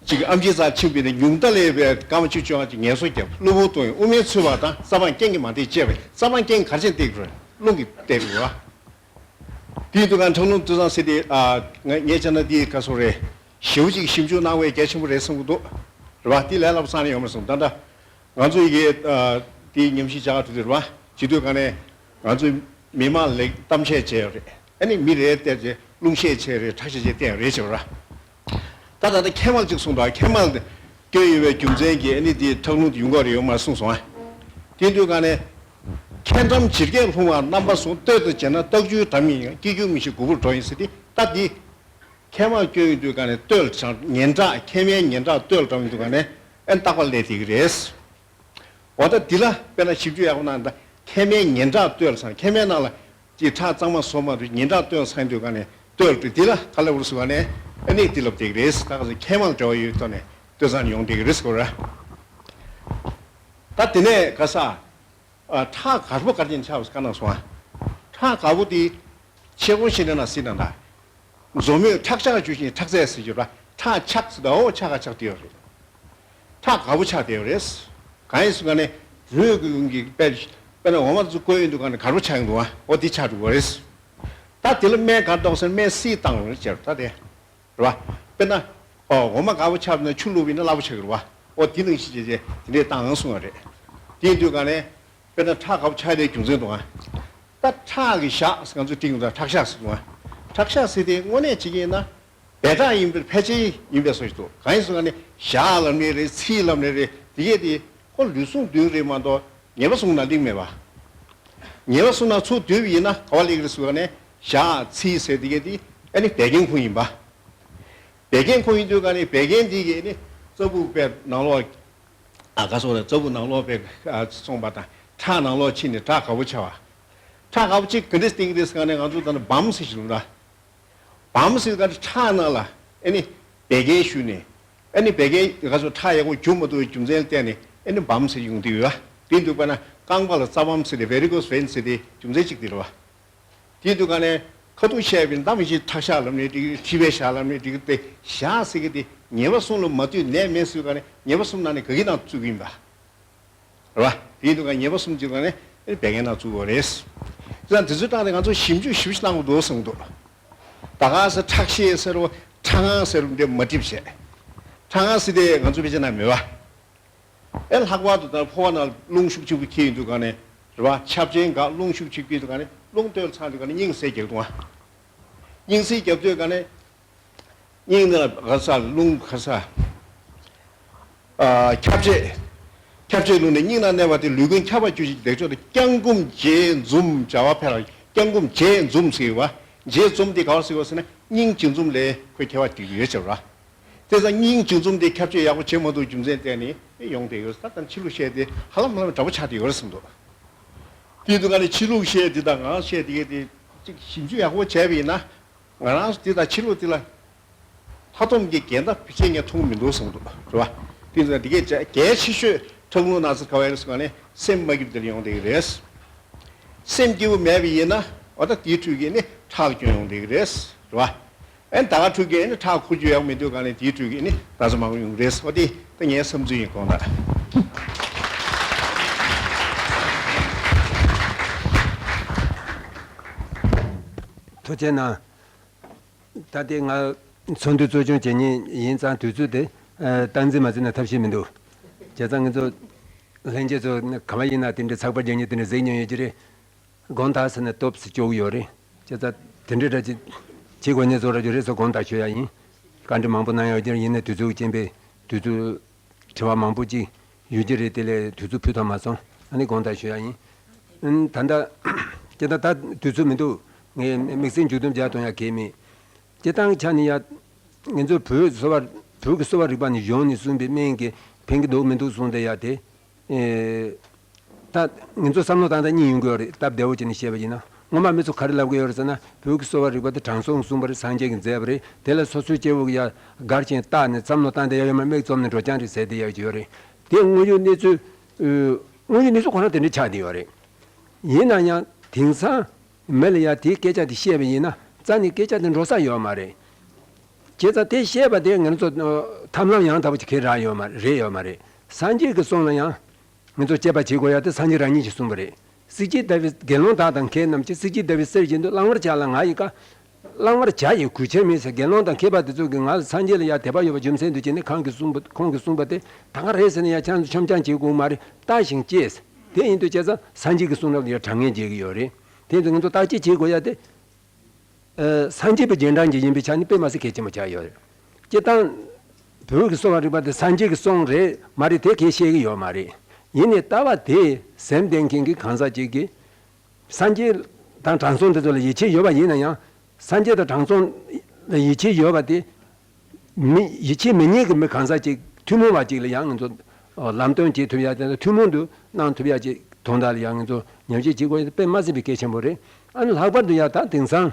ཅིག་ཨམ་ཆི་རྩར་ཕྱིན་པ་ཡིན་ན་ཉུང་མཐའ་ལས་པའི་སྐར་མ་བཅུ་བཅོ་ལྔ་ཅིག་ངལ་གསོ་བརྒྱབ། གློ་བུར་གཏོང་ཡིན། དབུ་མའི་ཚུད་པ་དང་རྩ་བ་རྐྱེན་གྱིས་མ་བདེ་བྱས་པས་རྩ་བ་རྐྱེན་ག་རེ་བྱས་བསྡད་དགོས་རེད། རླུང་གིས་བསྡད་དགོས་རེད་བ། དེ་ཡིན་དུས་ག་ནས་ཁྲག་རླུང་སྟོད་འཚངས་ཟེར་དེ་ཨ་ངས་བྱས་ན་དེ་ག་སོགས་རེད། ཞེ་པོ་ཅིག་ཞིབ་འཇུག་གནང་བའི་གལ་ཆེན་པོ་རེད་བསམ་གྱི་འདུག་རེད་བ། དེ་ལས་སླ་པོ་རྩ་ནས་ཡོང་མ་སོང་ད་ལྟ། ང་ཚོ་ཡི་གེ་དེའི་ཉམས་ཞིབ་བྱ་ག་འགྲོ་དུས་རེད་བ། བྱེད་དུས་ག་ནས་ང་ཚོའི་མི་མང་ལ་གཏམ་བཤད་བྱས་ཡོད་རེད། ཨ་ནི་མི་རེ་བལྟས་ཚེ་རླུང་ཤེད་ཆེ་རེད། ཁྲག་ཤེད་ཆེ་བལྟས་ཡོད་རེད་བྱས་པ་ར། ད་ད་ལྟ་མཁལ་མ་གཅིག་གསུངས་འདུག་མཁལ་མ་སྐྱོན་ཡོད་པའི་རྒྱུ་མཚན་གྱིས་ཨ་ནི་དེའི་ཁྲག་རླུང་དེ་ཡོང་གི་རེད་ཡོང་མ་རེད་གསུངས་སོང་ཨ། དེ་དུས་ག་ནས། མཁལ་འགྲམ་ཇེ་རྒྱས་ལྷུང་བ་རྣམ་པ་གསུམ། སྟོད་དུ་བྱས་ན་ལྟག་ཆུའི་འགྲམ་ཡིན་ཡང་། སྐྱིད་རྒྱུ་མི་ཤེས་གུས་པར་འགྲོ་ཡིན་ཟེར་ཏེ་ད་འདི། མཁལ་མ་སྐྱོན་ཡོད་དུས་ག་ནས་སྟོད་ལ་ངན་ཁྲག་མཁལ་མའི་ངན་ཁྲག་སྟོད་ལ་འགྲམ་ཡོད་དུས་ག་ནས་ཨེ་རྟག་པར་སླེབས་བསྡད་ཀྱི་རེད། འོ་ད་འདི་ལ་དཔེར་ན་ཞིབ་འཇུག་ཡག་པོ་གནང་ད་མཁལ་མའི་ངན་ཁྲག་སྟོད་ལ་ཚང་། མཁལ་མའི་ནང་ལ་ཅིག་ཁྲག་གཙང་མ་བཟོ་མ་ཐུབ་ངན་ཁྲག་སྟོད་ལ་ཚང་དུས་ག་ནས་སྟོད་ལ་འདི་ལ་ག་ལ་འུར་སུ་ག་ནས་ཨེ་ནས་འདི་ལབ་བསྡད་ཀྱི་རེད། ད་ག་ཚོད་མཁལ་མ་ལ་འབྲེལ་བ་ཡོད་ཐོག་ནས་སྟོད་ཚང་ཡོང་བསྡད་ཀྱི་རེད་ཟེར་གོ་ར། ད་དེ་ནས་ག་ས། ཨ་ཁྲག་དཀར་པོ་ག་རེ་ཆགས་པ་བཀའ་གནང་སོང་ཨ། ཁྲག་དཀར་པོ་དེ་ཆེ་ཁོང་ཤེས་ན་ན་སྲིད་ན་ད། མཛོ་མོས་ཁྲག་ཆག་ཞུ་བཞིན་ཁྲག་རྩ་ཟེར་གྱི་ར། ཁྲག་ཆག་ཟེར་ད་འོ་ཆག་ག་ཆག་དེ་ཡོད་རེད། ཁྲག་དཀར་པོ་ཆག་དེ་ཡོད་རེད། གང་ཡིན་ཟེར་ག་ནས་རུས་ཀྱི་ཡོང་གི་དཔེ་དཔེར་ན་འོ་མ་ཚོ་བསྐོལ་ཡོང་དུས་ག་ནས་དཀར་པོ་ཆག་ཡོང་འདུག་ཨ། འོ་དེ་ཆག་འགྲོ་གི་རེད། ད་དེ་ལ་སྨན་ག་འདོགས་ཟེར་སྨན་བསིལ་བཏང་རེད་ཅེས་ད་དེ། རེད་བ། དཔེར་ན། ཨོ་འོ་མ་དཀར་པོ་ཆགས་ན་ཆུ་བླུགས་པ་ཡིན་ན་སླ་པོ་ཆགས་ཀྱི་རེད་བ། ཨོ་དེ་ནང་བཞིན་བྱས་བྱས་དེ་འདྲས་བཏང་ཨང་གསུང་བ་རེད། དེ་ཡིན་དུས་ག་ནས། དཔེར་ན་ཁྲག་དཀར་པོ་ཆགས་ཡས་རྒྱུ་མཚན་འདུག་ཨ། ད་ཁྲག་གི་ཞག་ང་ཚོས་བྲིས་ཡོང་ད་ཁྲག་ཞག་ཟེར་འདུག་ཨ། ཁྲག་ཞག་ཟེར་དེ་དངོས་གནས་བྱེད་ཀྱི་ཡིན་ན། བེ་ཁྲག་ཡིན་པའི་ཕལ་ཆེར་ཡིན་པའི་བཟོ་ཞིག་འདུག་གང་ཡིན་ཟེར་ན་ནི་ཞག་ལབ་ནས་རེད། ཚེས་ལབ་ནས་རེད། དེ་གས་དེ་ཁོ་ལུས་ཟུངས་བདུན་རེད་མ་གཏོགས་ཉེས་པ་གསུམ་ན་གླེང་མེད་པ། ཉེས་པ་གསུམ་ན་ཚུར་བསྡུས་པ་ཡིན་ན་ག་བ་སླེབས་ཀྱི་རེད་ཟེར་བ་ནས་ཞག་ཚེས་ཟེར་དེ་གས་དེ་ཨ་ནི་བད་ཀན་ཁུངས་ཡིན་པ། བད་ཀན་ཁུངས་ཡིན་དུས་ག་ནི་བད་ཀན་འདི་གི་ནི་རྩ་སྦུག་པའི་ནང་ལོགས། ཨ་ག་སོགས་ལ་རྩ་སྦུག་ནང་ལོགས་པའི་ཨ་སོང་པ་དང་ཁྲག་ནང་ལོགས་ཕྱིན་ནས་ཁྲག་དཀར་པོ་ཆགས་པ། ཁྲག་དཀར་པོ་གཅིག་ག་འདྲས་སྟེང་རེད་ཟེར་ག་ནས་ང་ཚོ་ད་ནི་སྦམ་ཟེར་གྱི་འདུག་ན། སྦམ་ཟེར་ག་ནི་ཁྲག་ནང་ལ་ཨེ་ནི་བད་ཀན་ཞུ་ནས་ཨེ་ནི་བད་ཀན་ག་ཚོད་ཁྲག་ཡག་པོ་རྒྱུ་མ་ཐུབ་པའི་རྒྱུ་མཚན་ལ་བརྟེན་ནས་ཨེ་ནི་སྦམ་ཟེར་ཡོང་དུས་ཡོད་ཨ། དེ་འདུག་པ་ན་རྐང་པ་ལ་རྩ་སྦམ་ཟེར་ཏེ་Varicose Vein ཟེར་ཏེ་རྒྱུ་མཚན་གཅིག་དེ་རེད་བ། དེ་དུས་ག་ནས་ཁ་ཐུག་བཤད་པའི་མདའ་མི་ཤེས་ཁྲག་ཞག་ལབ་ནས་འགྲིག་གི། མཁྲིས་པའི་ཞག་ལབ་ནས་འགྲིག་གི། དེ་ཞག་ཟེར་གི་དེ་ཉེས་པ་གསུམ་ལ་མ་ལྟོས་ནད་མེད་ཟེར་ག་ནས་ཉེས་པ་གསུམ་ནང་ནས་ག་གི་ནང་བཙུགས་ཀྱི་ཡིན་པ་རེད་བ། དེ་དུས་ག་ཉེས་པ་གསུམ་གྱི་ག་ནས་བད་ཀན་ནང་བཙུགས་དགོས་རེད། དེ་ཙང་དེ་ཚོའི་སྟེང་དེ་ང་ཚོ་ཞིབ་འཇུག་ཞིབ་ཞིབ་གནང་དགོས་འདུག་གསུངས་འདུག་ད་ག་ས་ཁྲག་ཤེད་ཟེར་རོ་ཁྲག་ངང་ཟེར་རོ་འདི་མ་འགྲིག་བྱས། ཁྲག་ངང་ཟེར་དེ་ང་ཚོ་ཕལ་ཆེར་ན་མེད་བ། ཨེ་ལྷག་པར་དུ་ད་ཕོ་བ་ནང་རླུང་ཤུགས་ཆེན་པོ་འཁྱེར་ཡོང་དུས་ག་ནས་རེད་བ། ཁྱབ་ཆེན་འགག་རླུང་ཤུགས་ཆེན་འཁྱེར་དུས་ག་ནས་རླུང་སྟོད་ལ་ཚང་དུས་ག་ནས་སྙིང་གསལ་རྒྱག་འདུག་ཨ། སྙིང་གསལ་རྒྱབ་དུས་ག་ནས་སྙིང་ནང་ལ་ག་ས་རླུང་ག་ས། ཨ་ཁྱབ་ཆེན། ཁྱབ་ཆེན་རླུང་ནི་སྙིང་ནང་གནས་པ་དེ་ལུས་ཀུན་ཁྱབ་པར་གྱུར་ཅིང་འདེགས་ཕྱོགས་དེ་བརྐྱང་བསྐུམ་རྗེས་འཛུམ་བྱ་བ་ཕལ་བ། བརྐྱང་བསྐུམ་རྗེས་འཛུམ་ཟེར་བ། རྗེས་འཛུམ་དེ་ག་བར་ཟེར་བ་ཟེར་ན་སྙིང་འཇིགས་འཛུམ་ལས་ཁོས་ཁྱད་པར་ཅིག་ཡོད་ཟེར་བ། དེ་ཙང་སྙིང་འཇིགས་འཛུམ་དེ་ཁྱབ་ཆེན་ཡག་པོ་བྱེད་མ་ཐུབ་རྒྱུ་མཚན་བརྟེན་ནས་ཡོང་བསྡད་ཡོད་ས་དང་ཕྱི་ལུགས་བཤད་དེ་ཧ་ལམ་ཧ་ལམ་འདྲ་པོ་ཆགས་བསྡད་ཡོད་རེད་བསམ་འདུག་དེ་དུས་ག་ནས་ཕྱི་ལུགས་བཤད་དེ་དང་ང་བཤད་དེ་གས་དེ་གཅིག་ཞིབ་འཇུག་ཡག་པོ་བྱས་པ་ཡིན་ན་ང་རང་དེ་དང་ཕྱི་ལུགས་དེ་ལ་མཐའ་སྡོམ་གྱི་འགལ་ཟླ་ཕལ་ཆེར་ངས་མཐོང་གི་མི་འདུག་བསམ་འདུག་རེད་བ། དེ་ཚོ་འདི་གའི་གལ་ཆེ་ཤོས་ཐབས་ལམ་སྣ་ཚོགས་ག་བ་ཡིན་ཟེར་ག་ནས་སེམས་མ་སྐྱིད་དེར་ཡོང་བསྡད་ཀྱི་རེད། སེམས་སྐྱིད་པོ་མེད་པ་ཡིན་ན་འོ་ད་དེའི་ཁྲོད་ཀྱི་ནི་ཁྲག་སྐྱོན་ཡོང་བསྡད་ཀྱི་རེད། རེད་བ། ཨན་ད་ག་ཁྲོད་ཀྱི་ནི་ཁྲག་འཁོར་རྒྱུ་ཡག་མི་འདུག་ག་ནས་དེའི་ཁྲོད་ཀྱི་ནི་ན་ཚ་མང་པོ་ཡོང་གི་རེད། འོ་དེ་ད་ངའི་བསམ་ཚུལ་ཡིན། དགོངས་དག། ཐུགས་རྗེ་གནང་། ད་ལྟའི་ང་ཚོགས་འདུ་གཙོ་སྐྱོང་བྱེད་མཁན་ཡིན་ཙང་དུས་ཚོད་དེ་ཨ་སྟངས་འཛིན་མ་བྱས་ན་ཐབས་ཤེས་མི་འདུག་བྱས་ཙང་ང་ཚོ་ལྷན་རྒྱས་ཚོ་གང་བ་ཡིན་ན་དེ་འདྲའི་ཚགས་པར་རྒྱག་མཁན་དེ་འདྲ་གཟིགས་མྱོང་ཡོད་ཀྱི་རེད། དགོངས་དག་ཟེར་ནས་སྟོབས་སུ་སྐྱོ་གི་ཡོད་རེད། བྱས་ཙང་དེ་འདྲའི་འདྲ་ཅིག་བྱེད་དགོས་ངེས་བཟོ་འདྲ་ཅིག་རེད་ཟེར་དགོངས་དག་ཞུ་ཡ་ཡིན། བཀའ་འདྲི་མང་པོ་གནང་ཡོད་ཀྱི་རེད། ཡིན་ནའི་དུས་ཚོད་རྐྱེན་པས་དུས་ཚོད། དྲི་བ་མང་པོ་ཅིག་ཡོད་ཀྱི་རེད། དེ་ལས་དུས་ཚོད་ཕུལ་ཐུབ་མ་སོང་། ཨ་ནི་དགོངས་དག་ཞུ་ཡ་ཡིན། ཨུམ། ད་ལྟ་སྤྱིར་བཏང་ད་དུས་ཚོད་མི་འདུག་ངས་དམིགས་བསལ་མཇུག་སྡོམ་རྒྱག་གཏོང་ཡ་གལ་མེད། སྤྱིར་བཏང་ཆ་ནས་ཡ། ང་ཚོ་བོད་གསོ་བ། བོད་ཀྱི་གསོ་བ་རིག་པ་ནས་གཞུང་ནས་གསུངས་པའི་སྨན་གྱིས་ཕན་གྱི་འདུག་མི་འདུག་གསུངས་བསྡད་ཡ་དེ། ཨེ། ད་ང་ཚོ་བསམ་བློ་བཏང་སྟངས་གཉིས་ཡོང་གི་ཡོད་རེད། སྟབས་བདེ་བོ་བྱས་ནས་བཤད་པ་ཡིན་ན། སྔོན་མ་མི་ཚོ་ག་རེ་ལབ་ཀྱི་ཡོད་རེད་ཟེར་ན། བོད་ཀྱི་གསོ་བ་རིག་པ་དེ་དྲང་སྲོང་གསུངས་པ་རེད། སངས་རྒྱས་ཀྱིས་མཛད་པ་རེད། དེ་ལ་སོ་སོའི་སྐྱེ་བོ་གི་ཡ་གར་ཆེན་བལྟས་ནས་བསམ་བློ་བཏང་བསྡད་ཡ་ཡོད་མ་རེད། མིག་བཙུམ་ནས་འགྲོ་རྐྱང་རེད་ཟེར་བསྡད་ཡ་ཡོད་རེད། དེ་དངོས་ཡོད་གནས་ཚུལ། ཨུ། དངོས་ཡོད་གནས་ཚུལ་ཁོ་རང་དེ་འདྲ་ཆགས་བསྡད་ཡོད་རེད། ཡིན་ན་ཡང་དེང་སང་མི་ལ་ཡ་དེའི་སྐད་ཆ་དེ་བཤད་པ་ཡིན་ན་རྩ་ནས་སྐད་ཆ་དེ་འགྲོ་ས་ཡོད་མ་རེད། བྱས་ཙང་དེ་བཤད་པ་དེ་ང་ཚོ་ཐབས་ལམ་ཡང་དག་པོ་ཅིག་གང་རག་ཡོད་མ་རེད། ཡོད་མ་རེད། སངས་རྒྱས་ཀྱིས་གསུངས་ན་ཡང་། ང་ཚོ་དཔྱད་པ་བྱེད་དགོས་ཡ་དེ་སངས་རྒྱས་རང་ཉིད་ཀྱིས་གསུངས་པ་རེད། གསེར་གྱི་ཟླ་བའི། དགེ་སློང་དག་དང་མཁས་རྣམས་ཀྱིས། གསེར་གྱི་ཟླ་བའི་གསེར་བཞིན་དུ། བླང་བར་བྱ་ལ་ང་ཡི་བཀའ། བླང་བར་བྱ་ཡི་གུས་ཕྱིར་མིན་ཟེར། དགེ་སློང་དང་མཁས་པ་དེ་ཚོ་གིས་ང་ལ་སངས་རྒྱས་ལ་ཡ་དད་པ་ཡོད་པ་རྒྱུ་མཚན་དུ་བྱས་ནས་ཁོང་གིས་གསུངས་པ། ཁོང་གིས་གསུངས་པ་དེ་ད་ག་རེད་ཟེར་ནས་ཡ་ཁྱེད་ཚོ་འཆམ་འཆམ་བྱེད་དགོས་མ་རེད། བལྟ་ཞིང་དཔྱད། དེ་ཡིན་དུས་བྱས་ཙང་སངས་རྒྱས་ཀྱིས་གསུངས་རབས་ལ་ཡ་དྲང་ངེས་བྱེད་ཀྱི་ཡོད་རེད། དེ་ཡིན་དུས་ང་ཚོ་བརྟག་དཔྱད་བྱེད་དགོས་ཡ་དེ། ཨ། སངས་རྒྱས་པའི་རྗེས་འབྲང་ཅིག་ཡིན་པའི་ཆ་ནས་དཔེ་མ་སྲིད་གལ་ཆེན་པོ་ཆགས་ཡོད་རེད། སྤྱིར་བཏང་། བོད་ཀྱི་གསོ་བ་རིག་པ་དེ་སངས་རྒྱས་ཀྱིས་གསུངས་རེད་མ་རེད་དེ་གས་བཤད་ཀྱི་ཡོད་མ་རེད། ཡིན་ནའི་ལྟ་བ་དེ་སེམས་ལྡན་མཁན་གྱི་གང་ཟག་ཅིག་གིས། སངས་རྒྱས་དང་དྲང་སྲོང་དེ་ཚོ་ལ་ཡིད་ཆེས་ཡོད་པ་ཡིན་ན་ཡང་། སངས་རྒྱས་དང་དྲང་སྲོང་ལ་ཡིད་ཆེས་ཡོད་པ་དེ། མི། ཡིད་ཆེས་མི་ཉན་གྱི་མི་གང་ཟག་ཅིག་ཐུན་མོང་བ་ཅིག་ལ་ཡང་ང་ཚོ་ལམ་སྟོན་བྱེད་ཐུབ་ཡ་དེ་ལ། ཐུན་མོང་དུ་གནང་ཐུབ་ཡ་ཅིག་དོན་དག་ལ་ཡང་ང་ཚོ་ཉམས་ཞིབ་བྱེད་དགོས་ཡ་དེ་དཔེ་མ་སྲིད་པའི་གལ་ཆེན་པོ་རེད། ཨ་ནི་ལྷག་པར་དུ་ཡ་ད་དེང་སང་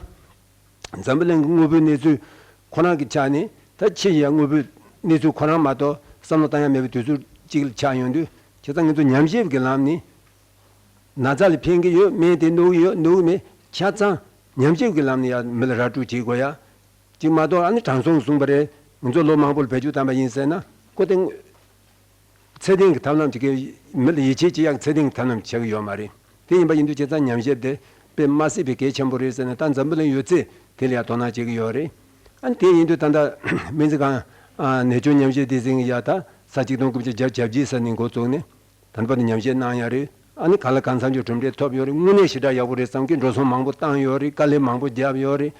འཛམ་བུ་གླིང་གི་དངོས་པོའི་གནས་ཚུལ་ཁོ་རང་གི་ཆ་ནས། ད་ཕྱི་ཡི་དངོས་པོའི་གནས་ཚུལ་ཁོ་རང་མ་གཏོགས་བསམ་བློ་བཏང་ཡ་མེད་པའི་དུས་ཚོད་ཅིག་ལ་ཆགས་ཡོང་དུས། བྱས་ཙང་ང་ཚོ་ཉམས་ཞིབ་ཀྱི་ལམ་ནས། ན་ཚ་ལ་ཕན་གྱི་ཡོད། སྨན་དེ་འདུག་ཡོད་འདུག་མེད་ཆ་ཚང་ཉམས་ཞིབ་ཀྱི་ལམ་ནས་ཡ་མི་ལ་ར་སྤྲོད་བྱེད་དགོས་ཡ། གཅིག་མ་གཏོགས། ཨ་ནི་དྲང་སྲོང་གསུངས་པ་རེད། ང་ཚོ་ལོ་མང་པོ་ལ་བེད་སྤྱོད་བཏང་པ་ཡིན་ཟེར་ན། ཁོ་དེ་ཚད་ལྡན་གྱི་ཐབས་ལམ་ཅིག་གི། མི་ལ་ཡིད་ཆེས་བྱེད་ཡག་གི་ཚད་ལྡན་གྱི་ཐབས་ལམ་ཆགས་ཀྱི་ཡོད་མ་རེད། དེ་ཡིན་པ་ཡིན་དུས་བྱས་ཙང་ཉམས་ཞིབ་དེ་དཔེ་མ་སྲིད་པའི་གལ་ཆེན་པོ་རེད་ཟེར་ནས། ད་འཛམ་བུ་གླིང་ཡོད་ཚད་དེ་ལ་ཡང་དོ་སྣང་བྱེད་ཀྱི་ཡོད་རེད། ཨ་ནི་དེ་ཡིན་དུས་ད་ལྟ་སྨན་རྩིས་ཁང་། ཨ། ནད་བཅོས་ཉམས་ཞིབ་སྡེ་ཚན་གྱིས་ཡ་ད་ས་ཆིག་སྟོང་དགུ་བརྒྱ་བརྒྱད་ཅུ་གྱ་བརྒྱད་ཟེར་ནས་འགོ་བཙུགས་ནས། ད་ལྟ་བར་དུ་ཉམས་ཞིབ་གནང་ཡ་རེད། ཨ་ནི་གང་ལ་གང་འཚམ་གྱི་གྲུབ་འབྲས་ཐོབ་ཡོད་རེད། དངོས་གནས་ཞེ་དྲག་ཡག་པོ་རེད་བསམ་གྱི། འགྲོ་སོང་མང་པོ་བཏང་ཡོད་རེད། དཀའ་ལས་མང་པོ་བརྒྱབ་ཡོད་རེད།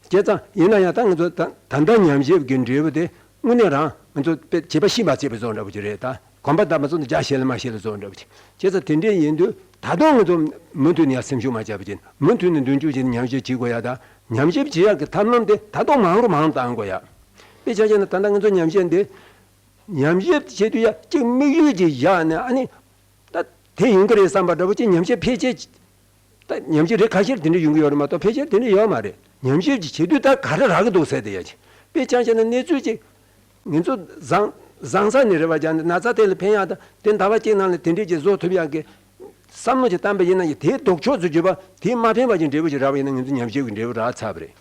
བྱས་ཙང་ཡིན་ན་ཡང་ད་ང་ཚོ་ད་ད་ལྟ་ཉམས་ཞིབ་ཀྱི་འབྲས་བུ་དེ་དངོས་གནས་རང་ང་ཚོ་དཔེ་བྱས་པ་ཤེས་མ་བྱས་པ་བཟོ་འདྲ་པོ་ཅིག་རེད། ད་གོམ་པ་བརྡབས་མ་སོང་ན་རྒྱགས་ཤེས་ལ་མ་ཤེས་ལ་བཟོ་འདྲ་པོ་ཅིག་བྱས་ཙང་དེ་འདྲས་ཡིན་དུས་ད་དུང་ང་ཚོ་མུ་མཐུད་ནས་ཡང་སེམས་ཤུགས་མ་བརྒྱབ་པ་བྱས། མུ་མཐུད་ནས་མདུན་སྐྱོད་བྱས་ནས་ཉམས་ཞིབ་བྱེད་དགོས་ཡ། ད་ཉམས་ཞིབ་བྱེད་ཡག་གི་ཐབས་ལམ་དེ་ད་དུང་མང་རུ་མང་རུ་གཏང་དགོས་ཡ། དཔེ་ཆ་བཞག་ན་ད་ལྟ་ང་ཚོ་ཉམས་ཞིབ་འདི། ཉམས་ཞིབ་བྱེད་དུས་ཡ་གཅིག་དམིགས་ཡུལ་ཅིག་བཞག་ནས། ཨ་ནི་ད་དེ་ཡིན་གྱི་རེད་བསམ་པ་འདྲ་པོ་ཅིག་ཉམས་ཞིབ་ཕལ་ཆེར། ད་ཉམས་ཞིབ་རེ་ཁ་ཤས་དེ་འདྲ་ཡོང་གི་ཡོད་རེད་མ་གཏོགས་ཕལ་ཆེར་དེ་འདྲ་ཡོད་མ་རེད། ཉམས་ཞིབ་ཅིག་བྱེད་དུས་ད་ག་རེ་རག་གི་འདུག་ཟེར་དེ་ཡ་ཅིག་དཔེ་ཆ་བཞག་ན་གནས་ཚུལ་ཅིག་ང་ཚོ་བཟང་བཟང་ས་ནས་རེ་བ་བརྒྱབ་ནས་ན་ཚ་དེ་ལ་ཕན་ཡག་དང་དེ་ཟླ་བ་གཅིག་ནང་ལ་དེ་འདྲས་ཅིག་བཟོ་ཐུབ་ཡག་གི་བསམ་བློ་ཅིག་བཏང་པ་ཡིན་ན། ཡ་དེའི་ལྡོག་ཕྱོགས་སུ་གྱུར་པ་དེ་མ་ཕན་པ་ཅིག་འབྲས་བུ་ཅིག་རག་པ་ཡིན་ན་ང་ཚོ་ཉམས་ཞིབ་ཀྱི་འབྲས་བུ་རག་ཚར་བ་རེད།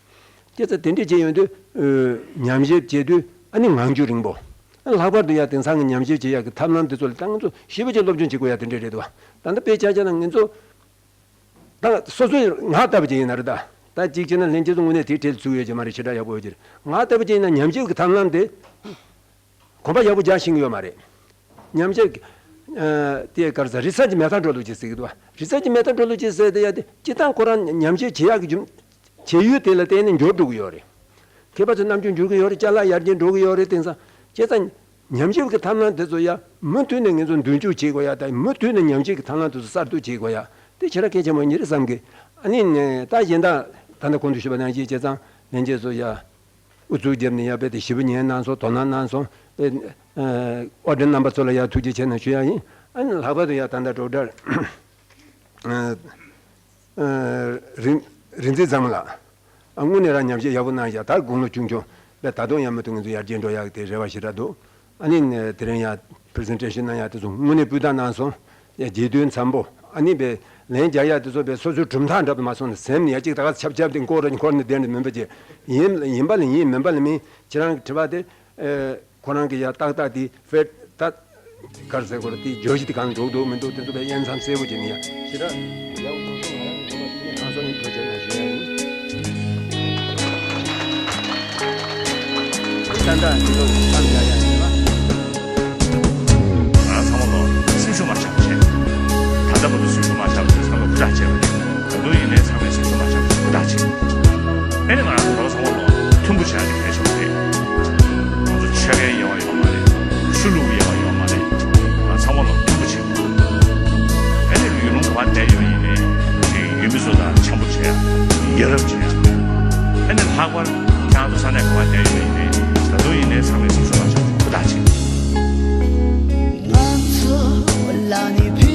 དེ་ཚོ་དེ་འདྲས་བྱས་ཡོང་དུས། ཨོ། ཉམས་ཞིབ་བྱེད་དུས་ཨ་ནི་ངང་རྒྱུད་རིང་པོ། ལྷག་པར་དུ་ཡང་དེང་སང་གི་ཉམས་ཞིབ་བྱེད་ཡག་གི་ཐབས་ལམ་དེ་ཚོ་ལ་ད་ང་ཚོ་ཞིབ་པོ་ཅིག་སློབ་སྦྱོང་བྱེད་དགོས་ཡ་དེ་འདྲས་རེད་འདུག་ད་ལྟ་དཔེ་ཆ་བཞག་ན་ང་ཚོ་ད་སོ་སོའི་ང་ལྟ་བུ་ཅིག་ཡིན་ན་རེད། ད་ད་གཅིག་བྱས་ན་ལྷན་རྒྱས་ཚོ་དངོས་གནས་དེའི་གྲས་ལ་ཚུད་ཡོད་ཀྱི་མ་རེད། ཞེ་དྲག་ཡག་པོ་ཡོད་ཀྱི་རེད། ང་ལྟ་བུ་ཅིག་ཡིན་ན་ཉམས་ཞིབ་ཀྱི་ཐབས་ལམ་དེ། གོམ་པ་ཡག་པོ་རྒྱག་ཤེས་ཀྱི་ཡོད་མ་རེད། ཉམས་ཞིབ། ཨ། དེ་ག་རེ་ཟེར། རི་སར་ཆི་མེ་ཐོ་ཌོ་ལོ་ཇི་ཟེར་གྱི་འདུག་རི་སར་ཆི་མེ་ཐོ་ཌོ་ལོ་ཇི་ཟེར་དེ་ཡ་དེ་སྤྱིར་བཏང་ཁོ་རང་ཉམས་ཞིབ་བྱེད་ཡག་གི་རྒྱུ་བྱེད་ཡུལ་དེ་ལ་བརྟེན་ནས་འགྱུར་འགྲོ་གི་ཡོད་རེད། མཁས་པ་ཚོའི་རྣམ་དཔྱོད་འགྱུར་གི་ཡོད་རེད། ཅ་ལག་ཡར་རྒྱས་འགྲོ་གི་ཡོད་རེད། དེང་སང་བྱས་ཙང་ཉམས་ཞིབ་ཀྱི་ཐབས་ལམ་དེ་ཚོ་ཡ་མུ་མཐུད་ནས་ང་ཚོ་མདུན་སྐྱོད་བྱེད་དགོས་ཡ། ད་མུ་མཐུད་ནས་ཉམས་ཞིབ་ཀྱི་ཐབས་ལམ་དེ་ཚོ་གསར་གཏོད་བྱེད་དགོས་ཡ། དེ་ཞེ་དྲག་གལ་ཆེན་པོ་ཡིན་རེད་བསམ་གི། ཨ་ནི་ད་གཞན་དག་ད་ལྟ་གོང་དུ་ཞུས་པ་ནང་བཞིན་བྱས་ཙང་ལྷན་རྒྱས་ཚོ་ཡ། ཨུ་ཚུགས་བརྒྱབ་ནས་ཡ་དཔེ་དེ་ཞིབ་པོ་ཉན་གནང་སོང་། དོ་སྣང་གནང་སོང་། ཨེ། ཨེ། ཨོ་ཌར་རྣམ་པ་ཚོ་ལ་ཡ་ཐུགས་རྗེ་ཆེ་གནང་ཞུ་ཡ་ཡིན། ཨ་ནི་ལྷག་པར་དུ་ཡ་ད་ལྟ་ཌོག་ཊར། ཨེ། ཨེ། རིག་རིག་འཛིན་ཚང་མ་ལགས། ཨ། དངོས་གནས་རང་ཉམས་ཞིབ་ཡག་པོ་གནང་བཞག་ད་དགུང་ལོ་ཆུང་ཆུང་དཔེ་ད་དུང་ཡང་མུ་མཐུད་ང་ཚོ་ཡར་རྒྱས་འགྲོ་ཡག་དེ་རེ་བ་ཞེ་དྲག་འདུག་ཨ་ནི་དེ་རིང་ཡང་པི་རི་སེན་ཊེ་ཤན་གནང་ཡག་དེ་ཚོ་དངོས་གནས་སྤུས་དག་གནང་སོང་། ཡ་རྗེས་མཐུན་འཚམ་པོ། ཨ་ནི་བས་ལན་རྒྱག་ཡག་དེ་ཚོ་བས་སོ་སོའི་གྲུབ་མཐའ་འདྲ་པོ་མ་སོང་ན་སེམས་ནས་ཡ་གཅིག་ད་ག་ཆབ་ཆབ་དེ་འཁོར་ར་འཁོར་ནས་བསྡད་ནས་མིན་པ་ཅིག་ཡིན། ཡིན་པ་ལ་ཡིན། མིན་པ་ལ་མིན། ཁྱེད་རང་གི་དྲི་བ་དེ་ཨེ་ཁོ་རང་གི་ཡ་ཏག་ཏག་དེ་ཕེད་ད་གར་ཟེར་དགོས་རེད། དེ་བརྗོད་གཞི་དེ་གང་འགྲོ་འདུག་མི་འདུག་དེ་ཚོ་བས་དབྱེ་མཚམས་གསལ་པོ་བྱས་ནས་ཡ་ཞེ་དྲག་ཡག་པོ་སོང་སོང་། ང་རང་གི་ཚོགས་པ་དེ་ནས་ཁང་གསར་ནས་ཐོ་བྱས་ན་ཞུ་ཡ་ཡིན། ཏན་ཏན་འདི་ལོ་བསམ་ཡག་ཡག་ཡིན་པ། ང་རང་ཚང་མ་ལོ་སེམས་ཤུགས་མ་ཆག་བྱས། ད་ལྟ་བར་དུ་སེམས་ཤུགས་མ་ཆག་བྱས་ཚང་མ་ཧུར་ཐག་བྱས་པ་རེད། ད་དུང་ཡིན་ནའི་ཚང་མས་སེམས་ཤུགས་མ་ཆག་བྱས་ཧུར་ཐག་བྱེད། ཨེ་ནི་ང་རང་ཚོ་ཚང་མ་ལོ་མཐུན་པོ་བྱས་ནས་ཕེབས་ཤོག་རེད། ང་ཚོ་ཆོལ་ཁའི་དབྱེ་བ་ཡོད་མ་རེད། ཆོས་ལུགས་ཡོད་པ་ཡོད་མ་རེད། ང་ཚང་མ་ལ་མཐུན་པོ་བྱེད་དགོས། ཨ་ནི་ཡུལ་ལུང་ག་པར་བསྡད་ཡོད་ཡིན་ནའི་ཅིག་ཡུལ་མི་ཚོ་དང་འཆམ་པོ་བྱེད་ཡ། ཡ་རབས་བྱེད་ཡ། ཨ་ནི་ལྷག་པར་ཁྱེད་རང་ཚོ་ས་གནས་ག་པར་བསྡད་ཡོད་ཡིན་ནའི་ད་དུང་ཡིན་ནའི་ཚང་མས་སེམས་ཤུགས་མ་ཆག་ཧུར་ཐག་བྱེད། ང་ཚོ་ལ་ནི་